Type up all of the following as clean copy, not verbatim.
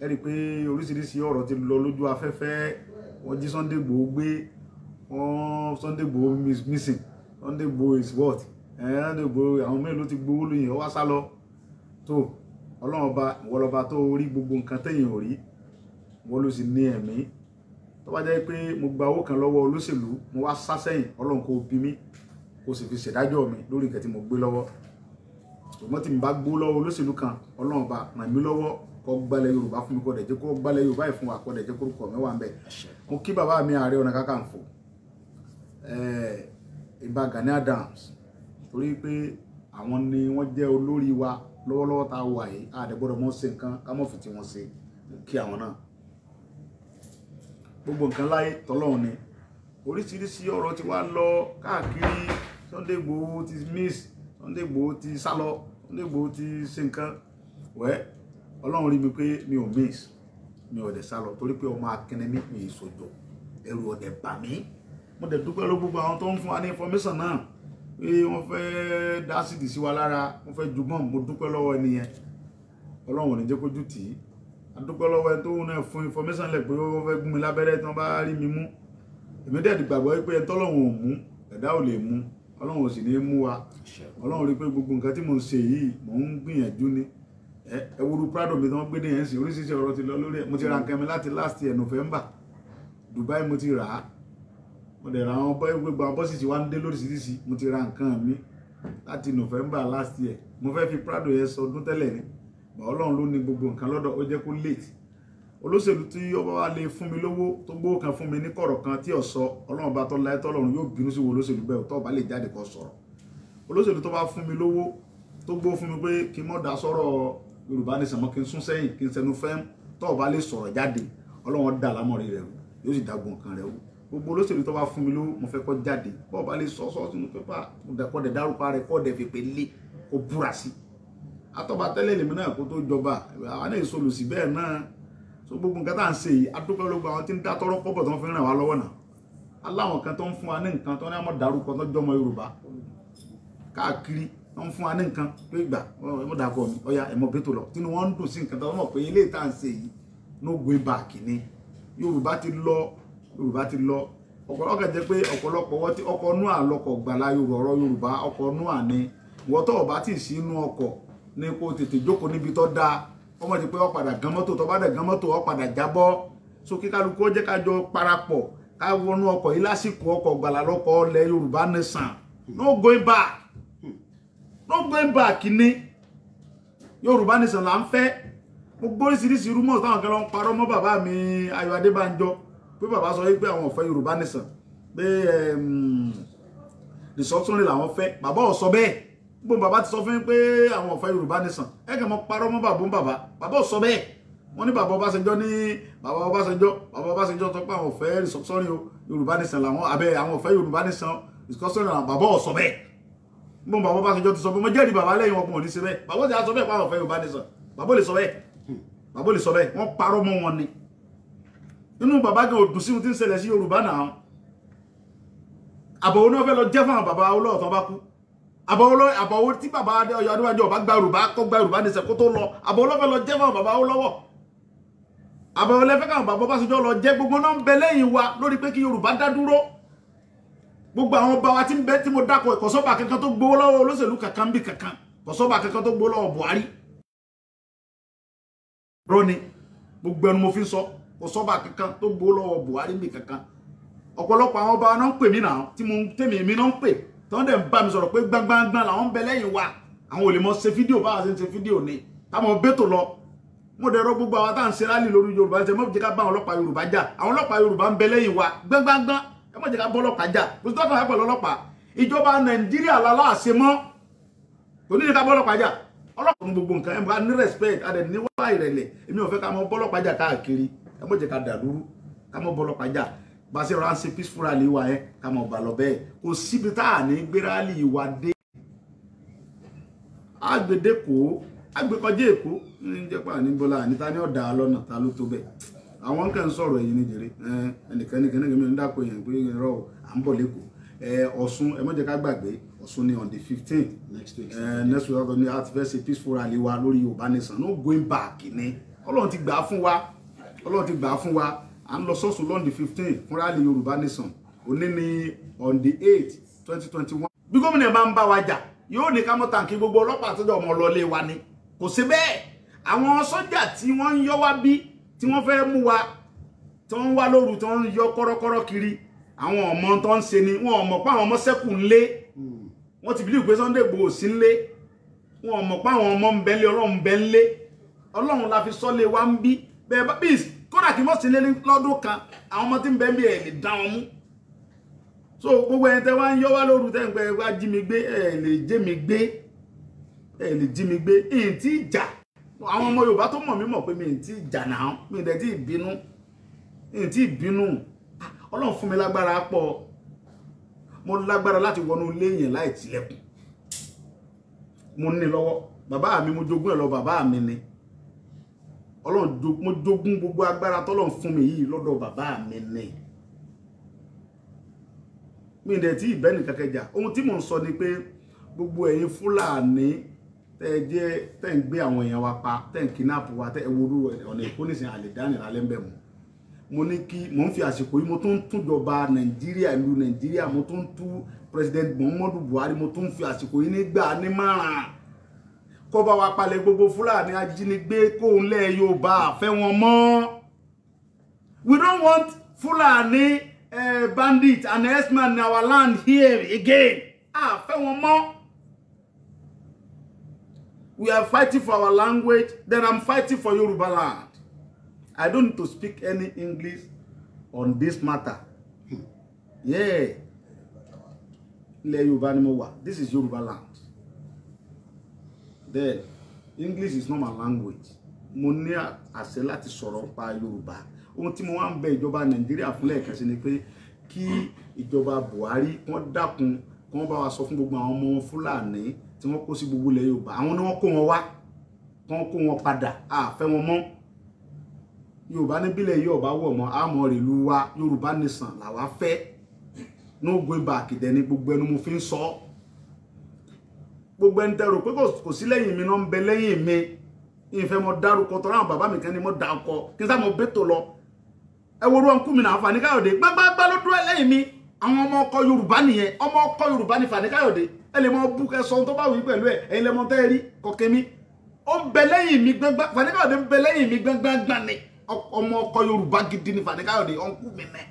Ẹ rí i pé oríṣiríṣi ọ̀rọ̀ ti lọ lójú afẹ́fẹ́. Wọ́n jí Sunday Igboho gbé, wọ́n Sunday Igboho missing, Sunday Igboho is what? Sunday Igboho àwọn mélòó ti gbowó lóyìn, ó wá sá lọ. Tó Ọlọ́run ọba, ìwọ lọba tó rí gbogbo nǹkan téèyàn ò rí, wọ́n ló sì ní ẹ̀mí. Tó bá jẹ́ pé mo gba owó kan lọ́wọ́ olóṣèlú, mo wá sá sẹ́yìn, Ọlọ́run kò bí mi, kò sì fi ṣèdájọ́ mi lórí nǹkan tí mo gbé lọ́wọ́. Ṣùgbọ́n tí mo bá gbó lọ́wọ́ olóṣèlú kan, Ọlọ́run ọba ràn mí lọ́wọ́ kó gbálẹ̀ Yorùbá fún mi, kó dẹ̀ jẹ́ kó gbálẹ̀ Yorùbá yìí fún wa, kó dẹ̀ jẹ́ kórúkọ mi wà ń bẹ̀. Mo kí bàbá mi Ààrẹ Ọ̀nà Kakanfò, Ìbà Gani Adams, torí pé àwọn ni wọ́n jẹ́ olórí wa lọ́wọ́lọ́wọ́ tá a wà yìí. A dẹ̀ gbọ́dọ̀ mọ́ ṣe nǹkan ká mọ̀ fi tí wọ́n ṣe. Mo kí àwọn náà. Gbogbo nǹkan láyé tọ́lọ́run ni. Oríṣiríṣi ọ̀rọ̀ ti wá lọ káàkiri. Sunday Igboho ti miss, Sunday Igboho ti sálọ, Sunday Igboho ti ṣe nǹkan. Wẹ́ Ọlọ́run rí mi pé mi ò miss, mi ò dẹ̀ sálọ, torí pé ọmọ akínní mi ì sòjò, ẹrù ọ̀dẹ̀ bà mí. Mo dẹ̀ dúpẹ́ lọ gbogbo àwọn tó ń fún wa ní information náà pé wọ́n fẹ́ dá sídìí sí wa lára, wọ́n fẹ́ ju bọ́ọ̀mù. Mo dúpẹ́ lọ́wọ́ ẹni yẹn, Ọlọ́run ò ní jẹ́ kójú tì í. A dúpẹ́ lọ́wọ́ ẹni tó ń náà fún information lẹ̀ pé wọ́n fẹ́ gún mi lábẹ́rẹ́ tí wọ́n bá rí mi mú. Èmi dẹ̀ gbàgbọ́ pé ẹni tọ́lọ́run ò mú, ẹ̀dá ò lè mú, Ọlọ́run ò sì ní mú wa. Ọlọ́run rí pé gbogbo nǹkan tí mò ń ṣe yìí, mò ń gbìyànjú ni. Ẹ wo Prado mi tí wọ́n gbé dé yẹn sí, oríṣiríṣi ọ̀rọ̀ ti lọ lórí ẹ̀. Mo ti ra nǹkan mi láti last year November, Dubai mo ti rà á. Mo dẹ̀ ra àwọn gbogbo àwọn bọ́sì tí wá ń dé lóríṣiríṣi. Mo ti ra nǹkan mi láti November last year. Mo fẹ́ fi Prado yẹn sọdún tẹ́lẹ̀ ni, Ọlọ́run ló ní gbogbo nǹkan lọ́dọ̀, ó jẹ́ kó late. Olóṣèlú tí ó bá wá lè fún mi lówó tó gbówó kan fún mi ní kọ̀rọ̀ kan tí ò sọ, Ọlọ́run bá tọ́ láyé tọ́lọ́run yóò bínú sí wo olóṣèlú bẹ́ẹ̀ tó bá lè jáde kó sọ̀rọ̀. Olóṣèlú tó bá fún mi lówó tó gbówó fún mi pé kí n mọ̀ dá sọ̀rọ̀ Yorùbá ní sànmọ́, kí n sún sẹ́yìn, kí n sẹnu fẹ́m, tó bá lè sọ̀rọ̀ jáde, Ọlọ́run dà lámọ̀rí rẹ̀ rú, yóò sì dá gbogbo nǹkan rẹ̀ rú. Gbogbo olóṣèlú tó bá fún mi lówó, mo fẹ́ kó jáde, bọ́ọ̀ bá lè sọ sọ sínú pépà, kó dẹ̀ dárúkọ rẹ̀, kó dẹ̀ fèpè lé, kó búra sí. Atọ́ba tẹ́lẹ̀ lèmi náà kó tó jọba, àwọn náà èso lòsì bẹ́ẹ̀ náà. So gbogbo nǹkan tá à ń ṣe yìí, adúpẹ́ ló gba àwọn tí ń dá tọ́rọ́ kọ́bọ̀ tó ń fi ràn wá lọ́wọ́ náà. Aláwọn kan tó ń fún wa ní nǹkan tó ní àmọ́ dárúkọ tó jọmọ Yorùbá káàkiri, tó ń fún wa ní nǹkan pé ìgbà ẹ mọ̀ dàkọ̀ mi, ọ̀ya ẹ mọ̀ bẹ́tò lọ, tínú wọn ń dùn sí nǹkan tó mọ̀ pé eléyìí tá à ń ṣe yìí no going back ni. Yorùbá ti lọ, Yorùbá ti lọ. Ọ̀pọ̀lọpọ̀ jẹ́ pé ọ̀pọ̀lọpọ̀ wọ́n ti ọkọ̀ nú àlọkọ̀ gbàlá Yorùbá, ọ̀rọ̀ Yorùbá ọkọ̀ nú àní. Ìwọ tó o bá tì sí inú ọkọ̀ ní kó tètè jókòó níbi tó dáa, ọmọ ti pé ó padà gan mọ́tò, tó bá dẹ̀ gan mọ́tò ó padà jábọ́. So kí kálukú ó jẹ́ ká jọ parapọ̀ ká wọnú ọkọ̀ yìí lásìkò ọkọ̀ gbàlà lọ́kọ̀ ọlẹ̀ Yorùbá nation. No going back, no going back ni. Yorùbá nation là ń fẹ́. Mo gbọ́ oríṣiríṣi rumors táwọn kan lọ ń parọ́ mọ́ bàbá mi Ayọ̀ Adébánjọ pé bàbá sọ wípé àwọn ò fẹ́ Yorùbá nation, pé restructuring làwọn fẹ́. Bàbá ò sọ bẹ́ẹ̀. Gbogbo bàbá ti sọ fún yín pé àwọn ò fẹ́ Yorùbá nation, ẹ kàn mọ́ parọ́ mọ́ bàbá bàbá. Bàbá ò sọ bẹ́ẹ̀. Wọ́n ní bàbá Ọbásanjọ́ ní bàbá Ọbásanjọ́, bàbá Ọbásanjọ́ sọ pé àwọn ò fẹ́ restructuring o, Yorùbá nation làwọn, àbẹ àwọn ò fẹ́ Yorùbá nation, restructuring làwọn. Bàbá ò sọ bẹ́ẹ̀. Gbogbo bàbá Ọbásanjọ́ ti sọ pé mo jẹ́rìí bàbá lẹ́yìn ọkùnrin ò ní ṣe bẹ́ẹ̀. Bàbá ò ti sọ bẹ́ẹ̀ pé àwọn ò fẹ́ Yorùbá nation. Bàbá ò lè sọ bẹ́ẹ̀. Bàbá ò lè sọ bẹ́ẹ̀. Wọ́n parọ́ mọ́ wọn ni. Inú bàbá gan ò dùn sí ohun tí ń ṣẹlẹ̀ sí Yorùbá náà. Àbọ̀wò náà fẹ́ lọ jẹ́ fún àwọn bàbá Awólọ́wọ̀ tó bá kú. Àbọ̀wò tí bàbá Ayọ̀ Adébánjọ bá gba Yorùbá, kó gba Yorùbá nation kó tó lọ, àbọ̀wò ló fẹ́ lọ jẹ́ fún àwọn bàbá Awólọ́wọ̀. Àbọ̀wò lẹ́fẹ́ káwọn bàbá Ọbásanjọ́ lọ jẹ́. Gbogbo náà ń bẹ lẹ́yìn wa lórí pé kí Yorùbá dá dúró. Gbogbo àwọn ọba wa tí ń bẹ tí mo dákọ̀, kò sọ́ba kankan tó gbowó lọ́wọ́ olóṣèlú kankan bí kankan, kò sọ́ba kankan tó gbowó lọ́wọ́ Buhari. Rọ́ ni gbogbo ẹnu mo fi ń sọ, kò sọ́ba kankan tó gbowó lọ́wọ́ Buhari bí kankan. Ọ̀pọ̀lọpọ̀ àwọn ọba náà ń pè mí náà, tí mo tèmi èmi náà ń pè, tí wọ́n dẹ̀ ń bá mi sọ̀rọ̀ pé gbangban làwọn ń bẹ lẹ́yìn wa, àwọn ò lè mọ ṣe fídíò báwa ṣe ń ṣe fídíò ni táwọn bẹ́tò lọ. Mo dẹ̀ rọ gbogbo àwọn tá à ń ṣe rally lórí Yorùbá, ṣe mọ́ jẹ́ ká bá àwọn ọlọ́pàá Yorùbá jà. Àwọn ọlọ́pàá Yorùbá ń bẹ lẹ́yìn wa gbangban, ẹ mọ̀ jẹ́ ká bọ́ ọlọ́pàá jà. Kò sí tọ́ka wá pẹ̀lú ọlọ́pàá. Ìjọba Nàìjíríà láláàṣẹ mọ́, kò ní ká bọ́ ọlọ́pàá jà. Ọlọ́pàá ní gbogbo nǹkan, ẹ mọ̀ ká ní respect, a dẹ̀ níwá ìrẹ̀lẹ̀. Èmi ò fẹ́ ká mọ bọ́lọ́pàá jà káàkiri, ẹ mọ̀ jẹ́ ká dàlúrú, ká mọ bọ́lọ́pàá jà. Bá a ṣe ránṣẹ́ peaceful rally wa yẹn, ká mọ̀ bà lọ bẹ́ẹ̀. Kò síbi tá à ní gbé rally wa dé. Àgbèdékòó, àgbékọjá Èkó ní jẹ́pà ní Bọ́lá níta ní ọ̀dà lọ́nà ta ló tó bẹ́ẹ̀. Àwọn kan ń sọ̀rọ̀ èyí ní jèrè ẹnìkan nìkan nìkan mi ń dáko yẹn pé irọ́ o, à ń bọ̀ lẹ́kọ̀ọ́. Ọ̀ṣun, ẹ má jẹ́ ká gbàgbé, Ọ̀ṣun ní on the 15th Next week. Next week Saturday, a ti fẹ́ ṣe peaceful rally wa lórí Yorùbá Nation. No going back ni. Ọlọ́run ti gbà á fún wa, Ọlọ́run ti gbà á fún wa. À ń lọ sọ́sùn on the 15 fún rally Yorùbá Nation. Òní ni on the 8 2021. Bí gómìnà bá ń bá wa jà, yóò ní ká mọ́ tàǹkì gbogbo ọlọ́pàá tó jọ ọmọ lọlé wa ni. Kò sí bẹ́ẹ̀. Àwọn sọ́jà tí wọ́n ń yọ wá bí, tí wọ́n fẹ́ mú wa, tí wọ́n ń wá lóru, tí wọ́n ń yọ kọ́rọ́kọ́rọ́ kiri, àwọn ọmọ tó ń ṣe ni wọn ò mọ̀ pé àwọn ọmọ ṣẹ́kù ń lé. Wọ́n ti believe pé Sunday Igboho sí ń lé. Wọn ò mọ̀ pé àwọn ọmọ ń bẹ ń lé, Ọlọ́run ń bẹ ń lé. Ọlọ́run la fi sọ́lé wa ń bí. Bẹ́ẹ̀ bá bí kódà kí wọ́n sì lé lọ́dún kan, àwọn ọmọ tí ń bẹ ń bí ẹ̀ lè dá wọn mú. So gbogbo ẹni tẹ́ wá ń yọ wá lóru, tẹ́ ń pẹ́ wá jí mi gbé, ẹ̀ lè jẹ́ mi gbé, ẹ̀ lè jí mi gbé. Ìyìn tí ì jà, àwọn ọmọ Yorùbá tó mọ̀ mí mọ̀ pé mi ì tí ì jà náà, mi ì dẹ̀ tí ì bínú, mi ì tí ì bínú. Ọlọ́run fún mi lágbára pọ̀. Mo lágbára láti wọnú ilé yẹn láì tilẹ̀kùn. Mo ní lọ́wọ́ bàbá mi, mo jogún ẹ̀ lọ bàbá mi ni. Ọlọ́run, mo jogún gbogbo agbára tọ́lọ́run fún mi yìí lọ́dọ̀ bàbá mi ni. Mi dẹ̀ tí ìbẹ́ni kankan jà. Ohun tí mò ń sọ ni pé gbogbo ẹ̀yin Fúlàní tẹ́ jẹ́ tẹ́ ń gbé àwọn èèyàn wa pa, tẹ́ ń kidnap wa, tẹ́ ẹ wo ọ̀nà Èkó nísìnyí, àlè dání lálẹ́ ń bẹ̀ mọ́. Mo ní kí mò ń fi àsìkò yìí, mo tún ń túnjọba Nàìjíríà, ìlú Nàìjíríà, mo tún ń tú President Muhammadu Buhari, mo tún ń fi àsìkò yìí nígbà nímọ̀ràn kó bá wa palẹ̀ gbogbo Fúlàní ajínigbé kóun lẹ̀ Yorùbá, àfẹ́ wọn mọ́. We don't want Fulani bandits and herdsmen in our land here again. Àfẹ́ wọn mọ́. We are fighting for our language, then I'm fighting for Yoruba land. I don't need to speak any English on this matter. Yeah. Ilẹ̀ Yorùbá ni mo wà. This is Yoruba land. Then, English is not my language. Mo ní àṣẹ láti sọ̀rọ̀ pa Yorùbá. Ohun tí mo wá ń bẹ ìjọba Nàìjíríà fún lẹ́ẹ̀kan sí ni pé kí ìjọba Buhari wọ́n dákun, kí wọ́n bá wa sọ fún gbogbo àwọn ọmọ Fúlàní tí wọ́n kó sí gbogbo ilẹ̀ Yorùbá. Àwọn ni wọ́n kó wọn wá, kí wọ́n kó wọn padà, a fẹ́ wọn mọ́. Yorùbá níbílẹ̀ Yorùbá wọ̀ mọ́, àmọ́ rèlú wa. Yorùbá nation làwa fẹ́. No going back. Dẹ̀ ni gbogbo ẹnu mo fi ń sọ. Gbogbo ẹni tẹ́ rò pé kò sí lẹ́yìn mi náà ń bẹ lẹ́yìn mi. Ìfẹ́ mo dárúkọ tọ́ra àwọn bàbá mi kan ni mo dà ọkọ kí n sá mo bẹ́tò lọ. Ẹ wo orú ọkú mi náà, Fani Káyọ̀dé gbágbágbá ló dúró lẹ́yìn mi. Àwọn ọmọ ọkọ Yorùbá nìyẹn, ọmọ ọkọ Yorùbá ni Fani Káyọ̀dé. Ẹ lè mọ bú kẹ sọ ohun tó bá wù í pẹ̀lú ẹ, ẹ̀yin lẹ mọ tẹ́ ẹ rí kọ̀kẹ́ mi. Ó ń bẹ lẹ́yìn mi gbágbá, Fani Káyọ̀dé ń bẹ lẹ́yìn mi gbágbágbá ni. Ọmọ ọkọ Yorùbá gidi ni Fani Káyọ̀dé, ọ̀nkú mi nẹ.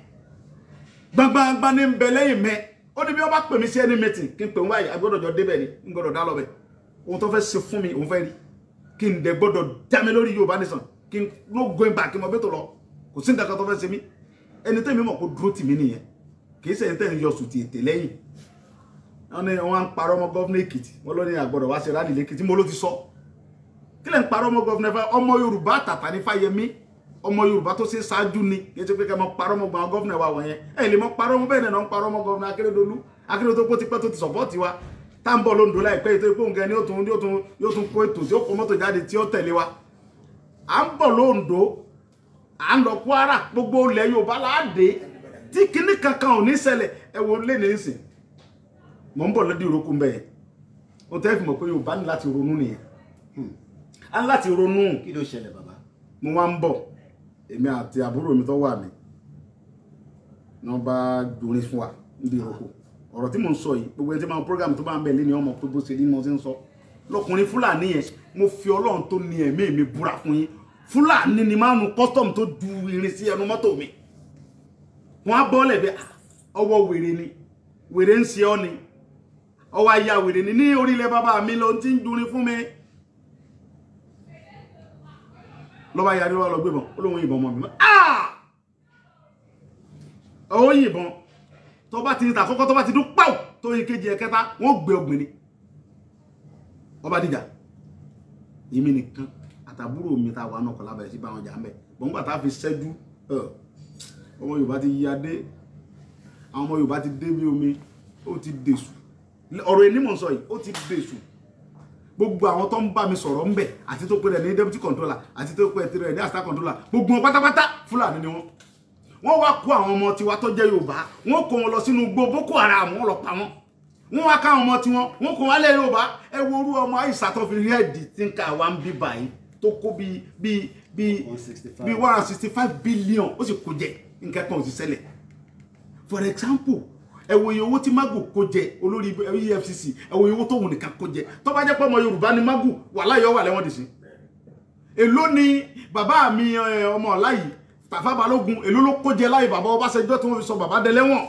Gbágbágbá ni ń bẹ lẹ́yìn mi. Ó ní bí wọ́n bá pè mí sí ẹni meeting, kí n pè wọ́n báyìí, agbọ́dọ̀ jọ débẹ̀ ni, n gbọ́dọ̀ dá lọ bẹ̀. Ohun tó fẹ́ ṣe fún mi, òun fẹ́ rí. Kí n dẹ̀ gbọ́dọ̀ já mi lórí Yorùbá Nation, kí n no going back, kí n mọ bẹ́tò lọ. Kò sí nǹkan kan tó fẹ́ ṣe mí. Ẹni tẹ́mi mọ̀ kó dúró tì mí nìyẹn. Kì í ṣe ẹni tẹ́ ń yọ sùn tì ètè lẹ́yìn. Wọ́n ní wọ́n á ń parọ́ mọ́ governor Èkìtì. Wọ́n ló ní àgbọ̀dọ̀ wá ṣe rally lÉkìtì. Mo ló ti sọ. Kí lẹ̀ ń parọ́ mọ́ governor Fáyẹmí? Ọmọ Yorùbá tàtà ní Fáyẹmí. Ọmọ Yorùbá tó ṣe ṣáájú ni. Kì í ṣe pé kẹ́ mọ parọ́ mọ́ gbọ́n governor wa wọ̀nyẹn. Ẹ lè mọ parọ́ mọ́ bẹ́ẹ̀ náà ń parọ́ mọ́ governor Akérédolú. Akérédolú tó ti pẹ́ tó ti support wa. Tá ń bọ̀ lóńdó láìpẹ́ yìí tó pé òun gan ni yóò tún kó ètò tí ó kó mọ́tò jáde tí ó tẹ̀lé wa. À ń bọ̀ lóńdó, à ń lọ Kwara, gbogbo ilẹ̀ Yorùbá láàdé tí kinní kankan ò ní ṣẹlẹ̀. Ẹ wo lé ní ìsìn. Mò ń bọ̀ lódì ìrókò ń bẹ̀ yẹn. Ohun tẹ́ fi mọ̀ pé Yorùbá ní láti ronú nìyẹn. A ní láti ronú. Kí ló ṣẹlẹ̀ bàbá? Mo wá ń bọ̀, èmi àti àbúrò mi tó wà mí, ní wọ́n bá dorin fún wa níbi ìrókò. Ọ̀rọ̀ tí mò ń sọ yìí, gbogbo ẹni tí máa ń program tó bá ń bẹ̀ lé ní ọmọ pé bó ṣe ní mo ṣe ń sọ. Lọkùnrin Fúlàní yẹn, mo fi Ọlọ́run tó ní ẹ̀mí mi búra fún yín. Fúlàní ni máa nu custom tó ju irin sí ẹnu mọ́tò mi. Wọ́n á bọ́lẹ̀ bí ọwọ́ wèrè ni, wèrè ń ṣe ọ́ ni, ọwọ́ aya wèrè ni ní orílẹ̀ bàbá mi ló ti ń durin fún mi. Lọ́ba yarí wá lọ gbébọn, ó lóun yìnbọn mọ́ mi. Ó yìnbọn, tó bá ti ní tàkọ́kọ́, tó bá ti dún pàù tó yí kejì ẹ̀kẹta, wọ́n gbé ọgbìn ni. Ọba dìjà, èmi nìkan àtàbúrò mi ta wà náà kọ̀ lábẹ̀rẹ̀ sí bá wọn jà ń bẹ̀. Bọ̀ǹgbà tá a fi ṣẹ́jú, ọmọ Yorùbá ti yí adé, àwọn ọmọ Yorùbá ti dé bí omi, ó ti dèṣù. Ọ̀rọ̀ ẹni mò ń sọ yìí, ó ti dèṣù. Gbogbo àwọn tó ń bá mi sọ̀rọ̀ ń bẹ̀, àti tó pè rẹ̀ ní deputy controller, àti tó pè rẹ̀ ní assistant controller, gbogbo wọn pátápátá Fúlàní ni wọ́n. Wọ́n wá kó àwọn ọmọ tiwa tó jẹ́ Yorùbá, wọ́n kó wọn lọ sínú igbó Boko Haram, wọ́n lọ pa wọ́n. Wọ́n wá ká àwọn ọmọ tiwọn, wọ́n kó wọn lé Yorùbá. Ẹ wo orú ọmọ Àìsà tó fi rí ẹ̀dì tí ń ka wa ń bí báyìí tó kó bíi bíi bíi bíi 165 billion, ó sì kó jẹ, nǹkan kan ò sì ṣẹlẹ̀. For example, ẹ wo iye owó tí Magu kó jẹ, olórí EFCC, ẹ wo iye owó tóun nìkan kó jẹ. Tó bá jẹ́ pé ọmọ Yorùbá ni Magu, wàhálà yóò wà lẹ́wọ̀n dì sí. Èló ni bàbá mi ọmọ ọ̀la yìí Tàfà Balógun, èló ló kó jẹ láyé bàbá Ọbásanjọ́ tí wọ́n fi sọ bàbá dẹlẹ́wọ̀n?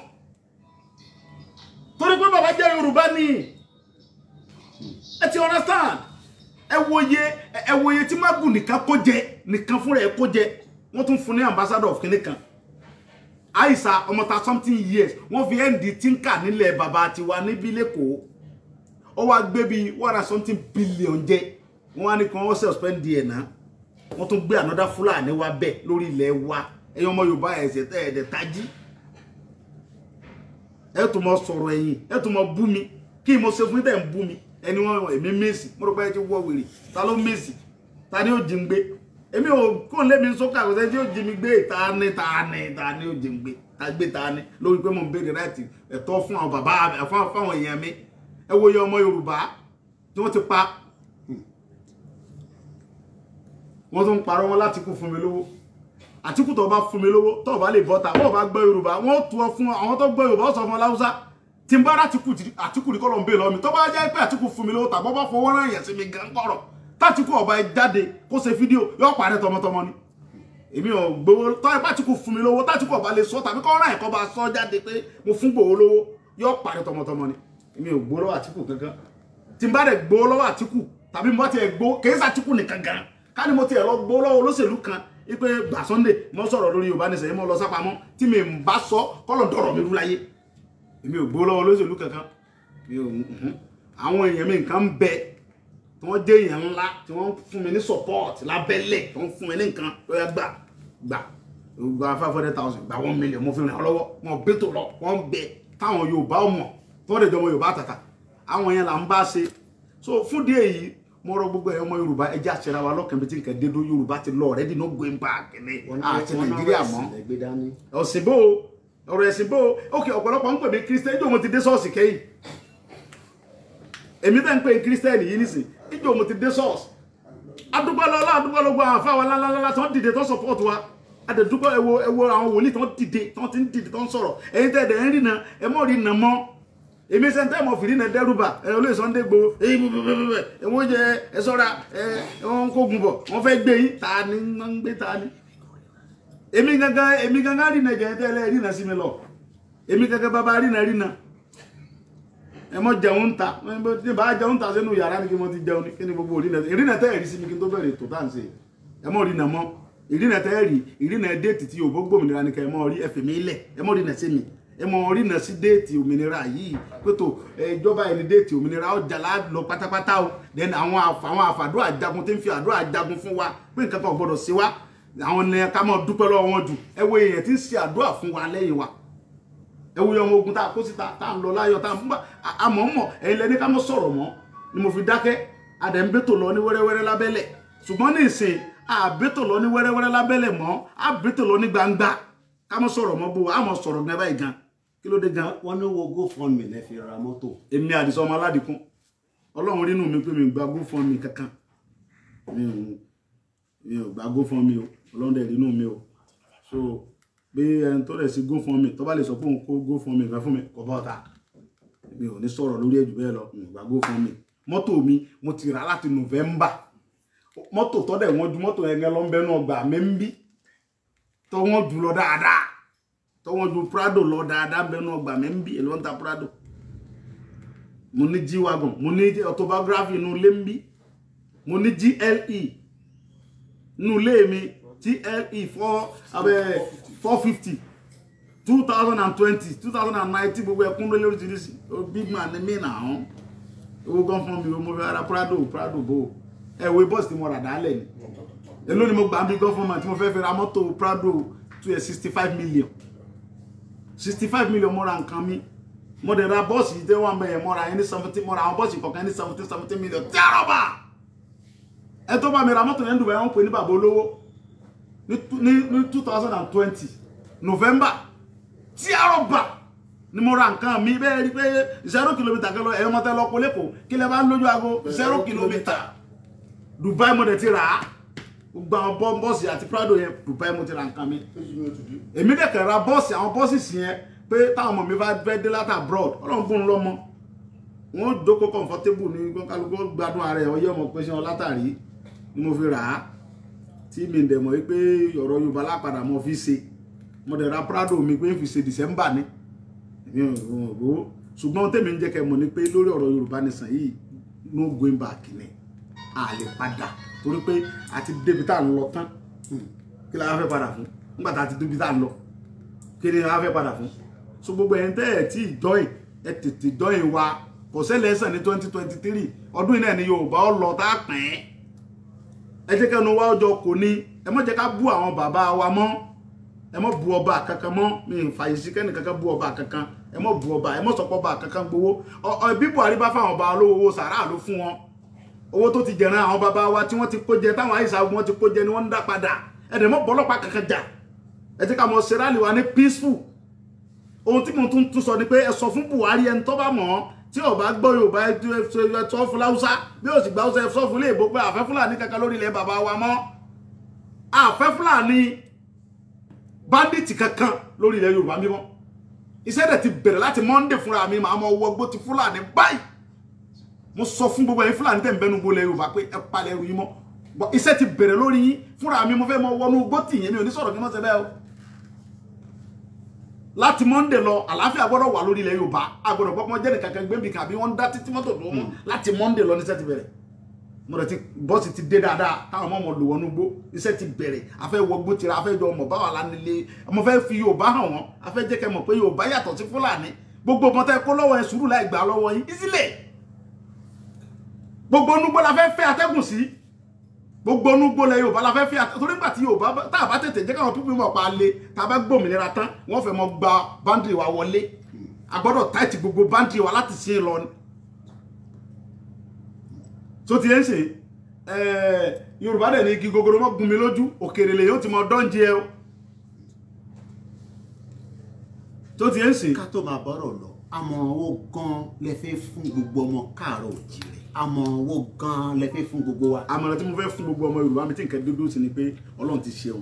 Torí pé bàbá jẹ́ Yorùbá ni. Ẹ ti understand? Ẹ wo iye tí Magu nìkan kó jẹ, nìkan fúnra ẹ kó jẹ. Wọ́n tún fún ní ambassador of kìnìkan. Àìsà ọmọ ta something years, wọ́n fi nd tinka nílẹ̀ bàbá tiwa níbí lẹ́kọ̀ọ́. Ó wá gbé bíi 1 and something billion jẹ. Wọ́n wá ní kí wọ́n suspend ẹ̀ náà. Wọ́n tún gbé another Fúlàní wa bẹ́ẹ̀ lórí ilẹ̀ wa. Ẹ̀yin ọmọ Yorùbá, ẹ̀sẹ̀ tẹ́ ẹ̀dẹ̀ tají. Ẹ tún mọ sọ̀rọ̀ ẹ̀yìn, ẹ tún mọ bú mi. Kí mo ṣe fún tẹ̀ ń bú mi? Ẹni wọn èmi mèsì, mo rò pé ẹ ti wọ wèrè. Ta ló mèsì? Ta ni ó jí ń gbé? Èmi ò kó lé mi sókè àkọsẹ́ tí ó jí mi gbé. Ta ni, ta ni, ta ni ó jí mi gbé? Ta gbé ta ni lórí pé mo ń béèrè right ẹ̀tọ́ fún àwọn bàbá, fún àwọn èèyàn mi? Ẹ wo iye ọmọ Yorùbá tí wọ́n ti pa. Wọ́n tún ń parọ́ wọn láti kú fún mi lówó. Àtíkù tó bá fún mi lówó, tó bá lè bọ́ta, wọ́n bá gbọ́ Yorùbá, wọ́n tú ọ fún àwọn tó gbọ́ Yorùbá, ó sọ fún ọ láwùsá. Tí n bá rà Àtíkù, Àtíkù ní kọ́ ló ń bè lọ́ mi. Tó bá jẹ́ pé Àtíkù fún mi lówó tàbọ́ bá fọwọ́ rán yẹn sí mi gan kọ̀rọ̀, tátìkù ọba ẹ jáde kó ṣe fídíò, yóò parẹ́ tọmọtọmọ ni. Èmi ò gbowó. Tọ́ ẹ bá Àtíkù fún mi lówó, tátìkù ọba lè sọ tàbí kọ́ rán ẹ̀kọ́ bá sọ jáde pé mo fún gbowó lówó, yóò parẹ́ tọmọtọmọ ni. Èmi ò gbowó lọ́wọ́ Àtíkù kankan. Tí n bá dẹ̀ gbowó lọ́wọ́ Àtíkù tàbí mo bá tiẹ̀ gbowó, kèé sàtíkù nìkan gan, ká ní mo tiẹ̀ lọ gbowó lọ́wọ́ olóṣèlú kan ipe gbà Sunday mo sọ̀rọ̀ lórí Yorùbá nìṣẹ́, mo lọ sápamọ́, tí mi ń bá sọ kọ́lọ̀ dọ̀rọ̀ mi rú láyé. Èmi ò gbowó lọ́wọ́ olóṣèlú kankan. Mi ò àwọn èèyàn mi nǹkan ń bẹ tí wọ́n jẹ́ èèyàn ńlá tí wọ́n fún mi ní support lábẹ́lẹ̀, tí wọ́n fún mi ní nǹkan lóyá, gbà gbà gba 500,000, gba 1 million, mo fi ràn án lọ́wọ́. Wọn bẹ́tò lọ, wọ́n bẹ táwọn Yorùbá ọmọ tí wọ́n lè jọmọ Yorùbá àtàtà, àwọn yẹn là ń bá ṣe. So fún díẹ̀ yìí, mo rọ gbogbo ẹ̀yọ́ ọmọ Yorùbá, ẹ jẹ́ àṣẹra wa lọ́kàn bí tí nǹkan dédó. Yorùbá ti lọ already, no going back ní àti Nàìjíríà mọ́. Ọ̀sìn bó ọ̀rọ̀ ẹ̀sìn bó. Ok, ọ̀pọ̀lọpọ̀ ń pè mí Christian. Ìjọ mo ti dé ṣọ́ọ̀ṣì kẹ́yìn? Èmi tẹ́ ń pè Christian yìí nísìn, ìjọ mo ti dé ṣọ́ọ̀ṣì? Adúpẹ́ lọ́lá, adúpẹ́ lọ́gbọ́ àwọn afáwa lálálálá tí wọ́n dìde tó support wa. Adẹ̀dúpẹ́. Ẹ wo, ẹ wo àwọn wòlíì tí wọ́n dìde, tí wọ́n ti ń dìde tó ń sọ̀rọ̀. Ẹ̀yin tẹ́ ẹ̀dẹ̀ ń rìnà, ẹ mọ̀ rìnà mọ́. Èmi sẹ́ńtẹ́ mọ̀ fìrí náà dẹ́rùbà ẹ olóyè Sunday Igboho èyí bẹ́ẹ̀ ẹ wọ́n jẹ ẹ sọ́ra ẹ wọ́n ń kógun bọ̀, wọ́n fẹ́ gbé yín. Ta ni wọ́n ń gbé? Ta ni? Èmi gangan, èmi gangan rìnà jẹ́ tẹ́lẹ̀ rìnà sí mi lọ. Èmi gangan bàbá rìnà rìnà. Ẹ mọ jẹun ta ní bá jẹun ta sínú yàrá ni kí mo ti jẹun ní kí ni gbogbo ìrìnà ìrìnà tẹ́ ẹ̀rí sí mi kí n tó bẹ̀rẹ̀ ètò tá à ń ṣe. Ẹ mọ rìnà mọ́ ìrìnà tẹ́ ẹ̀rí ìrìnà date tí Yorùbá gbòmìnira ni kẹ́ ẹ mọ rí. Ẹ fèmí lẹ̀, ẹ mọ rìnà sí mi, ẹ mọ rìnà sí date òmìnira yìí pẹ̀tọ̀ ìjọba ẹni date òmìnira ọjà lọ pátápátá o. Then àwọn àfàdúrà jagun tí ń fi àdúrà jagun fún wa pé nǹkan kan ò gbọdọ̀ sí wa, àwọn ni ká mọ dúpẹ́ lọ́wọ́ wọn jù. Ẹ wo èèyàn tí ń ṣe àdúrà fún wa lẹ́yìn wa. Ẹ wo ọmọ ogun tá a kó síta tá a ń lọ láyọ̀ tá a ń bá àmọ́ mọ̀. Ẹ̀yin lẹni ká mọ̀ sọ̀rọ̀ mọ́ ni mo fi dákẹ́. Adẹ̀ ń bẹ́tò lọ ní wẹ́rẹ́wẹ́rẹ́ lábẹ́lẹ̀, ṣùgbọ́n ní ìsìn àbẹ́tò lọ ní wẹ́rẹ́wẹ́rẹ́ lábẹ́lẹ̀ mọ́, àbẹ́tò lọ ní gbangba. Ká mọ̀ sọ̀rọ̀ mọ́ bó àmọ́ sọ̀rọ̀ gan báyìí gan, kí ló dé gan? Wọ́n ní wo GoFundMe lẹ fi ra mọ́tò. Èmi Àdìsá ọmọ aládìkún, Ọlọ́run rínú mi pé mi gba GoFundMe kankan. Mi ò gba GoFundMe o. Ọlọ́run dẹ̀ rínú mi o. So bí ẹni tó rẹ̀ sí GoFundMe tó bá lè sọ pé òun kó GoFundMe kan fún mi, kò bọ́ ọ̀tá, mi ò ní sọ̀rọ̀ lórí ẹ̀jù bẹ́ẹ̀ lọ. Mi ò gba GoFundMe. Mọ́tò mi, mo ti rà láti November. Mọ́tò tó dẹ̀ wọ́n ju mọ́tò yẹn gan lọ ń bẹnu ọgbà mi ń bí, tó wọ́n jù lọ dáadáa, tó wọ́n ju Prado lọ dáadáa ń bẹnu ọgbà mi ń bí. Èlò ń ta Prado? Mo ní G-Wagon, mo ní autobiography inú ilé ń bí, mo ní GLE inú ilé mi, GLE 450, 2020, 2019, gbogbo ẹkún lórí oríṣiríṣi. Big man ní mí nà án. Owó gan fún mi, mo fẹ́ ra Prado? Prado bò ẹ wo bọ́ọ̀sì tí mo rà dálẹ̀ ni. Èló ni mo gbà bí gọ́fọ́nmà tí mo fẹ́ fi ra mọ́tò Prado? 265 million, 65 million mo ra nǹkan mi. Mo dẹ̀ ra bọ́ọ̀sì yìí tẹ́ wọ́n bẹ̀ yẹn, mo ra ẹni 70, mo ra àwọn bọ́ọ̀sì kọ̀ọ̀kan ní 70 70 million tí a rọ́bà. Ẹ tó bá mi ra mọ́tò yẹn dùbẹ̀, wọ́n pè ní bàbá olówó ní 2020. November tí àrọ̀bà ni mo ra nǹkan mi bẹ́ẹ̀ rí pé 0 kilometre kan lọ ẹ̀yọ́ mọ́tẹ́ lọ́kọ lẹ́kọ̀ọ́ kí lẹ bá ń lójú aago 0 kilometre Dubai mo dẹ̀ ti rà á gbogbo àwọn bọ́ọ̀sì àti Prado yẹn Dubai mo ti ra nǹkan mi èmi dẹ̀ kàn ra bọ́ọ̀sì àwọn bọ́ọ̀sì yẹn pé táwọn ọmọ mi bá fẹ́ dé láti abroad Ọlọ́run bùn lọ́mọ wọn ó jókòó comfortable ní kálukú gbádùn ara ẹ̀ ọyẹ́ ọmọ pé ṣé wọn látàrí ni mo fi rà á tí mi dẹ̀ mọ̀ wípé ọ̀rọ̀ Yorùbá lápadà mo fi ṣe mo dẹ̀ ra Prado mi pé n fi ṣe December ni èmi ò gbowó ṣùgbọ́n tèmi ń jẹ́ kẹ́ mọ̀ ni pé lórí ọ̀rọ̀ Yorùbá nìsàn yìí no going back ni a lè padà torí pé a ti débi tá à ń lọ tán kí la fẹ́ padà fún nígbà tá a ti débi tá à ń lọ kí ni la fẹ́ padà fún so gbogbo ẹ̀yin tẹ́ ẹ̀ tí join ẹ̀ tètè join wa kò ṣẹlẹ̀ ẹ̀sán ní 2023 ọdún yìí náà ni Yorùbá ó lọ tá a pín ẹ jẹ́ kẹ́nu wa ọjọ́ kò ní ẹ má jẹ́ ká bú àwọn bàbá wa mọ́ ẹ má bu ọba kankan mọ́ mi ò fàyè sí kẹ́ni kankan bú ọba kankan ẹ má bu ọba ẹ má sọpọ̀ ọba kankan gbowó bí Buhari bá fáwọn ọba olówó owó sàrà ló fún wọn owó tó ti jẹran àwọn bàbá wa tí wọ́n ti kó jẹ táwọn àìsàn wọn ti kó jẹ ni wọ́n ń dá padà ẹ dẹ̀ mọ́ bọ́lọ́pàá kankan jà ẹ jẹ́ ká mọ ṣe rally wa ní peaceful ohun tí mo tún sọ ni pé ẹ sọ fún Buhari ẹni tó bá mọ̀ ọ́ tí ó bá gbọ́ Yorùbá ẹ sọ fún Haúsá bí ó sì gba Haúsá ẹ sọ fún léèbó pé àfẹ́ Fúlàní kankan lórí ilẹ̀ bàbá wa mọ́ àfẹ́ Fúlàní bandit kankan lórí ilẹ̀ Yorùbá mímọ́ iṣẹ́ dẹ̀ ti bẹ̀rẹ̀ láti Monday fúnra mi màá mọ wọgbó ti Fúlàní báyìí mo sọ fún gbogbo ẹ̀yin Fúlàní tẹ̀ ń bẹnu gbolẹ̀ Yorùbá pé ẹ palẹ̀ ẹrù yín mọ́ iṣẹ́ ti bẹ̀rẹ̀ lórí yín fúnra mi mo fẹ́ mọ wọnú gbó tì yín mi ò ní sọ̀rọ̀ kí wọ́n ṣe bẹ́ẹ̀ o láti Monday lọ àlàáfíà gbọ́dọ̀ wà lórí ilẹ̀ Yorùbá agbọ́dọ̀ gbọ́ pé wọ́n jẹ́ nìkan kan gbẹ́bí kan àbí wọ́n ń dá títí mọ́tò dúró mọ́ láti Monday lọ níṣẹ́ ti bẹ̀rẹ̀ mo rẹ̀ ti bọ́ọ̀sì ti dé dáadáa táwọn ọmọ ọmọ lò wọnú gbó iṣẹ́ ti bẹ̀rẹ̀ afẹ́ wọgbó tira afẹ́ jọ ọmọ báwa lánilé mo fẹ́ fi Yorùbá hàn wọ́n afẹ́ jẹ́ kẹ́ mọ̀ pé Yorùbá yàtọ̀ sí Fúlàní gbogbo ọmọ tẹ́ kó lọ́wọ́ ẹ sùúrù láì gbà lọ́wọ́ yín ìsílẹ̀ gbogbo onúgbó la fẹ́ fẹ́ atẹ́gùn sí gbogbo onúgbó lẹ Yorùbá la fẹ́ fẹ́ atẹ́gùn torí nígbà tí Yorùbá tá a bá tètè jẹ́ káwọn pípín mọ̀ pa lé tá a bá gbòmìnira tán wọ́n fẹ́ mọ gba báńdìrì wa wọlé a gbọ́dọ̀ táìtì gbogbo báńdìrì wa láti ṣe lọ ni tó ti ń ṣe Yorùbá dẹ̀ ní igi gogoro mọ́ gún mi lójú òkèrè lè yóò ti mọ dọ́njẹ o tó ti ń ṣe. Ká tó máa bọ́rọ̀ lọ àmọ̀ràn wo gan lẹ fẹ́ fún gbogbo ọmọ káàárọ̀ òjìrè àmọ̀ràn wo gan lẹ fẹ́ fún gbogbo wa. Àmọ̀ràn tí mo fẹ́ fún gbogbo ọmọ Yorùbá mi tí nǹkan dúdú sí ni pé Ọlọ́run ti ṣeun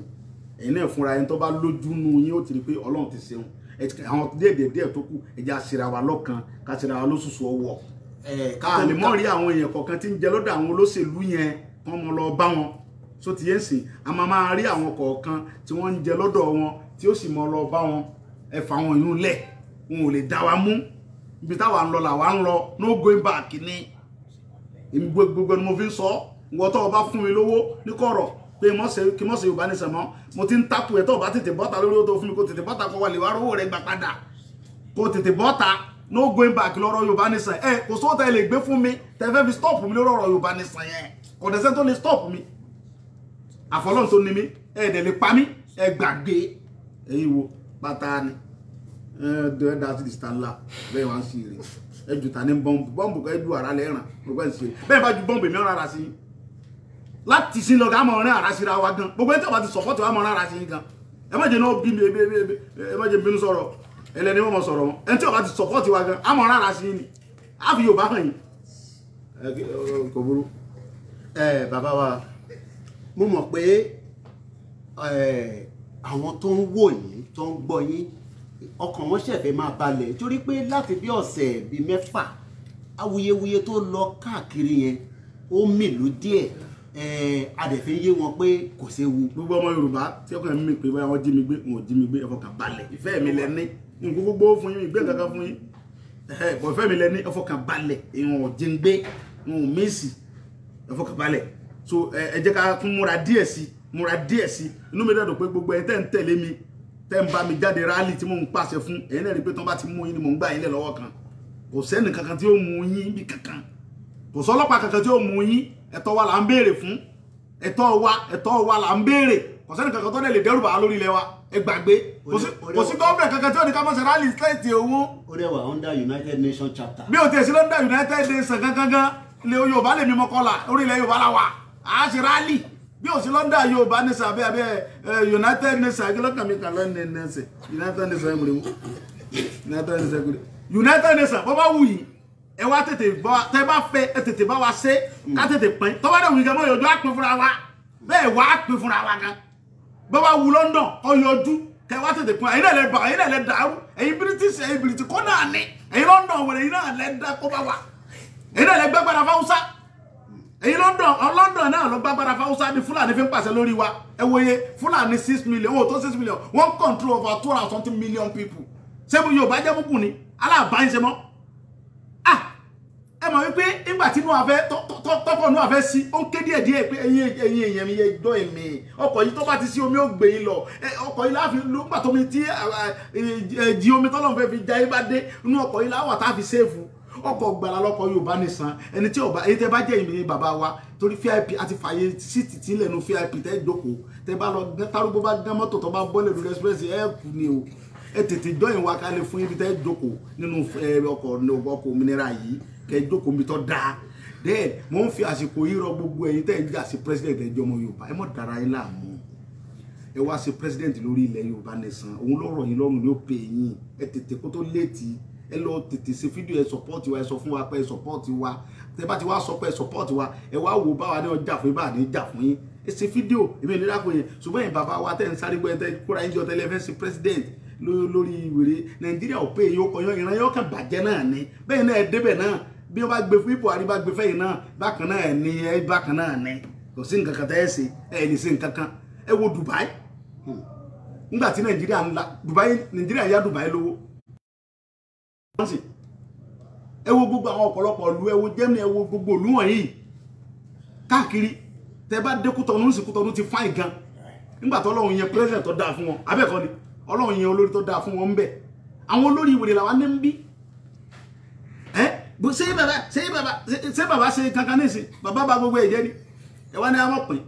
ẹ̀yin náà fúnra ẹni tó bá lójú nú yín ó ti rí pé Ọlọ́run ti ṣeun àwọn díẹ̀ díẹ̀ tó kù ẹ jẹ́ á ṣera wa lọ́kan ká ṣera wa lóṣooṣù ọwọ́ ká lè mọ̀ rí àwọn èèyàn kọ̀ọ̀kan tí ń jẹ lọ́dọ̀ àwọn olóṣèlú yẹn kán mọ́ lọ bá wọn so ti yẹn sìn a máa máa rí àwọn kọ̀ọ̀kan tí wọ́n ń jẹ lọ́dọ̀ wọn tí ó sì mọ́ lọ bá wọn ẹ fà wọn yún lẹ̀ wọn ò lè dá wa mú ibi táwa ń lọ làwa ń lọ no going back ni èmi gbogbo ni mo fi ń sọ ìwọ tó o bá fún mi lówó ní kọ̀rọ̀ pé kí mọ̀ ṣe Yorùbá ní sẹ̀mọ́ mo ti ń tàpù ẹ̀ tó o bá tètè bọ́ta lórí owó tó fún mi kó tètè bọ́ta kó wà lè wá rówó rẹ̀ gbà padà kó tètè bọ́ta no going back lọ́rọ̀ Yorùbá ní sàn ẹ kò sówó tẹ lè gbé fún mi tẹ fẹ́ fi stop mi lórí ọ̀rọ̀ Yorùbá ní sàn yẹn kò dẹ̀ sẹ́ tó lè stop mi àfọlọ́n tó ní mi ẹ dẹ̀ lè pa mí ẹ gbàgbé ẹ̀yin wo pátá ni ẹ dá sí ìsìta ńlá bẹ́ẹ̀ wá ń sí rè ẹ jù ta ní bọ́ǹbù bọ́ǹbù kọ́ ẹ ju ara lẹ́ràn gbogbo ẹ̀ ń ṣe bẹ́ẹ̀ bá ju bọ́ǹbù èmi ọ̀rọ̀ ara sí i láti sí lọ ká mọ̀ ọ̀rẹ́ ara síra wa gan gbogbo ẹ̀ tí wọ́n bá ti sọ̀pọ̀tì wa mọ̀ ọ̀rẹ́ ara sí i gan ẹ má jẹ́ náà bí mi ẹ má jẹ́ bínú sọ̀rọ̀ ẹlẹ́ni wọ́n mọ̀ sọ̀rọ̀ wọn ẹ̀ tí wọ́n bá ti sọ̀pọ̀tì wa gan á mọ̀ ọ̀rẹ́ ara sí i ni á fi Yorùbá hàn yín. Kò burú. Ẹ bàbá wa mo mọ̀ pé àwọn tó ń wò yín tó ń gbọ́ yín ọkàn wọn ṣẹ̀fẹ̀ máa balẹ̀ torí pé láti bí ọ̀sẹ̀ bíi mẹ́fà awuyewuye tó lọ káàkiri yẹn ó mìlú díẹ̀ adẹ̀fẹ́ yé wọn pé kò séwu. Gbogbo ọmọ Yorùbá tí ọkàn mi pé báyà wọ́n jí mi gbé wọn ò jí mi gbé ẹ fọkàn balẹ̀ ìfẹ́ mi lẹ ní nǹkan gbogbo fún yín ìgbé kankan fún yín bọ̀ ìfẹ́ mi lẹ ní ẹ fọkàn balẹ̀ ìwọ̀n ò jí ń gbé wọn ò mísì ẹ fọkàn balẹ̀ so ẹ jẹ́ ká tún múra díẹ̀ sí múra díẹ̀ sí inú mi dẹ̀dọ̀ pé gbogbo ẹ̀ tẹ́ ń tẹ̀lé mi tẹ́ ń bá mi jáde rálì tí mò ń pàṣẹ fún ẹ̀yin náà rí pé tí wọ́n bá ti mú yín ni mò ń gbà yín lẹ̀ lọ́wọ́ kan kò sẹ́ni kankan tí ó mú yín bí kankan kò sọ́lọ́pàá kankan tí ó mú yín ẹ̀tọ́ wa là ń béèrè fún ẹ̀tọ́ wa là ń béèrè kò sẹ́ni kankan tó lè dẹ́rù bà á lórí ilẹ̀ wa ẹ gbàgbé kò sí gọ́ọ̀mẹ̀ kankan tí ó ní ká má ṣe rálì state owó. Ó dẹ̀ wà under United Nations chapter. Bí o tiẹ̀ sí lọ́ndà United Nations gangan ilẹ̀ Yorùbá lèmi mọ́kànlá orí ilẹ̀ Yorùbá la wà á ṣe rálì Bí o sí London Yorùbá ní sàbẹ́ abẹ́ United Nations akílọ́kàn mi kàn lọ́nà ẹ̀nẹ́sẹ̀ United Nations ẹ̀mùrẹ́wò United Nations ẹ̀mùrẹ́ United Nations bọ́ bá wù yìí ẹ wá tètè bá tẹ bá fẹ́ ẹ tètè bá wa ṣe ká tètè pín tọ́wọ́ dẹ̀ wù yìí gan mọ́ yọjú á pín fúnra wa bẹ́ẹ̀ wá á pín fúnra wa gan bọ́ bá wù London kọ́ yọjú kẹ wá tètè pín ẹ̀yin náà lẹ bà ẹ̀yin náà lẹ dàrú ẹ̀yin British ẹ̀yin British kọ́ náà ní ẹ̀yin London wẹ̀rẹ̀ ẹ̀yin náà lẹ dá kó bá wa ẹ̀yin náà lẹ gbàgbára fáwùsá ẹ̀yin London London náà lọ gbàgbára fáwùsá ní Fúlàní fi ń pàṣẹ lórí wa. Ẹ wòye Fúlàní 6 million owó tó 6 million wọ́n control over 200 something million people. Ṣé mo Yorùbá jẹ́ mùkù ni aláàbáyé ṣe mọ́. Ah, ẹ mọ̀ wípé nígbà tí inú afẹ́ tọkọ̀ inú afẹ́ sí ó ń ké díẹ̀ díẹ̀ pé ẹ̀yin ẹ̀yin èèyàn mi yẹ jọ èmi ọkọ̀ yìí tó bá ti sí omi ó gbé yín lọ. Ọkọ̀ yìí láfi nígbà tó mi tí jí omi tọ́lọ́run fẹ́ fi já yín bá dé inú ọkọ̀ yìí láwà tá a fi séèfù ọkọ̀ gbàlà lọ́kọ̀ Yorùbá nìsan. Ẹni tí ọba èyí tẹ bá jẹ́ ìmì bàbá wa torí VIP àti fàyè síìtì tí ń lẹ̀nu VIP tẹ́ jókòó tẹ́ bá lọ tárúgbó bá gán mọ́tò tó bá bọ́lẹ̀ lórí express ẹ̀ kú ni o. Ẹ tètè jọyìn wa ká lè fún ibi tẹ́ jókòó nínú ọkọ̀ òmìnira yìí kẹ́ jókòó mi tó dáa. Then mo ń fi àsìkò yìí rọ gbogbo ẹ̀yin tẹ́ ń jà sí president ẹjọ́ ọmọ Yorùbá ẹ mọ̀ dára yín láàmú. Ẹ wá sí president lórí ilẹ̀ Yorùbá nìsan òun lọ́rọ̀ yín lọ́rùn ló pè yín. Ẹ tètè kó tó léètì ẹ lọ tètè ṣe fídíò ẹ support wa ẹ sọ fún wa pé ẹ support wa. Tẹ bá ti wá sọ pé ẹ support wa ẹ wá wò báwa ní ọjà fún yín báwa ní jà fún yín. Ẹ ṣe fídíò èmi ò ní dákun yẹn. Ṣùgbọ́n ẹ̀yin bàbá wa tẹ́ ń sáré gbọ́ ẹ tẹ́ kóra yín jọ tẹ́lẹ̀ fẹ́ ṣe president lórí wèrè Nàìjíríà ò pé èyí ó kọyán ìran yóò kàn bàjẹ́ náà ni. Bẹ́ẹ̀ náà ẹ débẹ̀ náà bí wọ́n bá gbé fún ipò àríbá gbé fẹ́yìn náà bákan náà ni ẹ bákan náà ni kò sí nǹkan kan tẹ́ ẹ ṣe ẹ ní sí nǹkan kan. Ẹ wo Dubai nígbà tí Nàìjíríà ń la Dubai Nàìjíríà yá Dubai lówó. Ẹ wo gbogbo àwọn ọ̀pọ̀lọpọ̀ ìlú ẹ wo Germany ẹ wo gbogbo ìlú wọ̀nyí káàkiri. Tẹ bá dé Kútọ̀nù sí Kútọ̀nù ti fáìn gan nígbà tó Ọlọ́run yẹn president tó dáa fún wọn abẹ́ẹ̀kọ́ ni Ọlọ́run yẹn olórí tó dáa fún wọn ń bẹ̀. Àwọn olórí ìwèrè làwọn ní ń bí. Ẹ ṣé bàbá ṣé bàbá ṣé bàbá ṣe kankan nísìn bàbá bá gbogbo ẹ̀jẹ̀ ni ẹ wá ní àwọn pín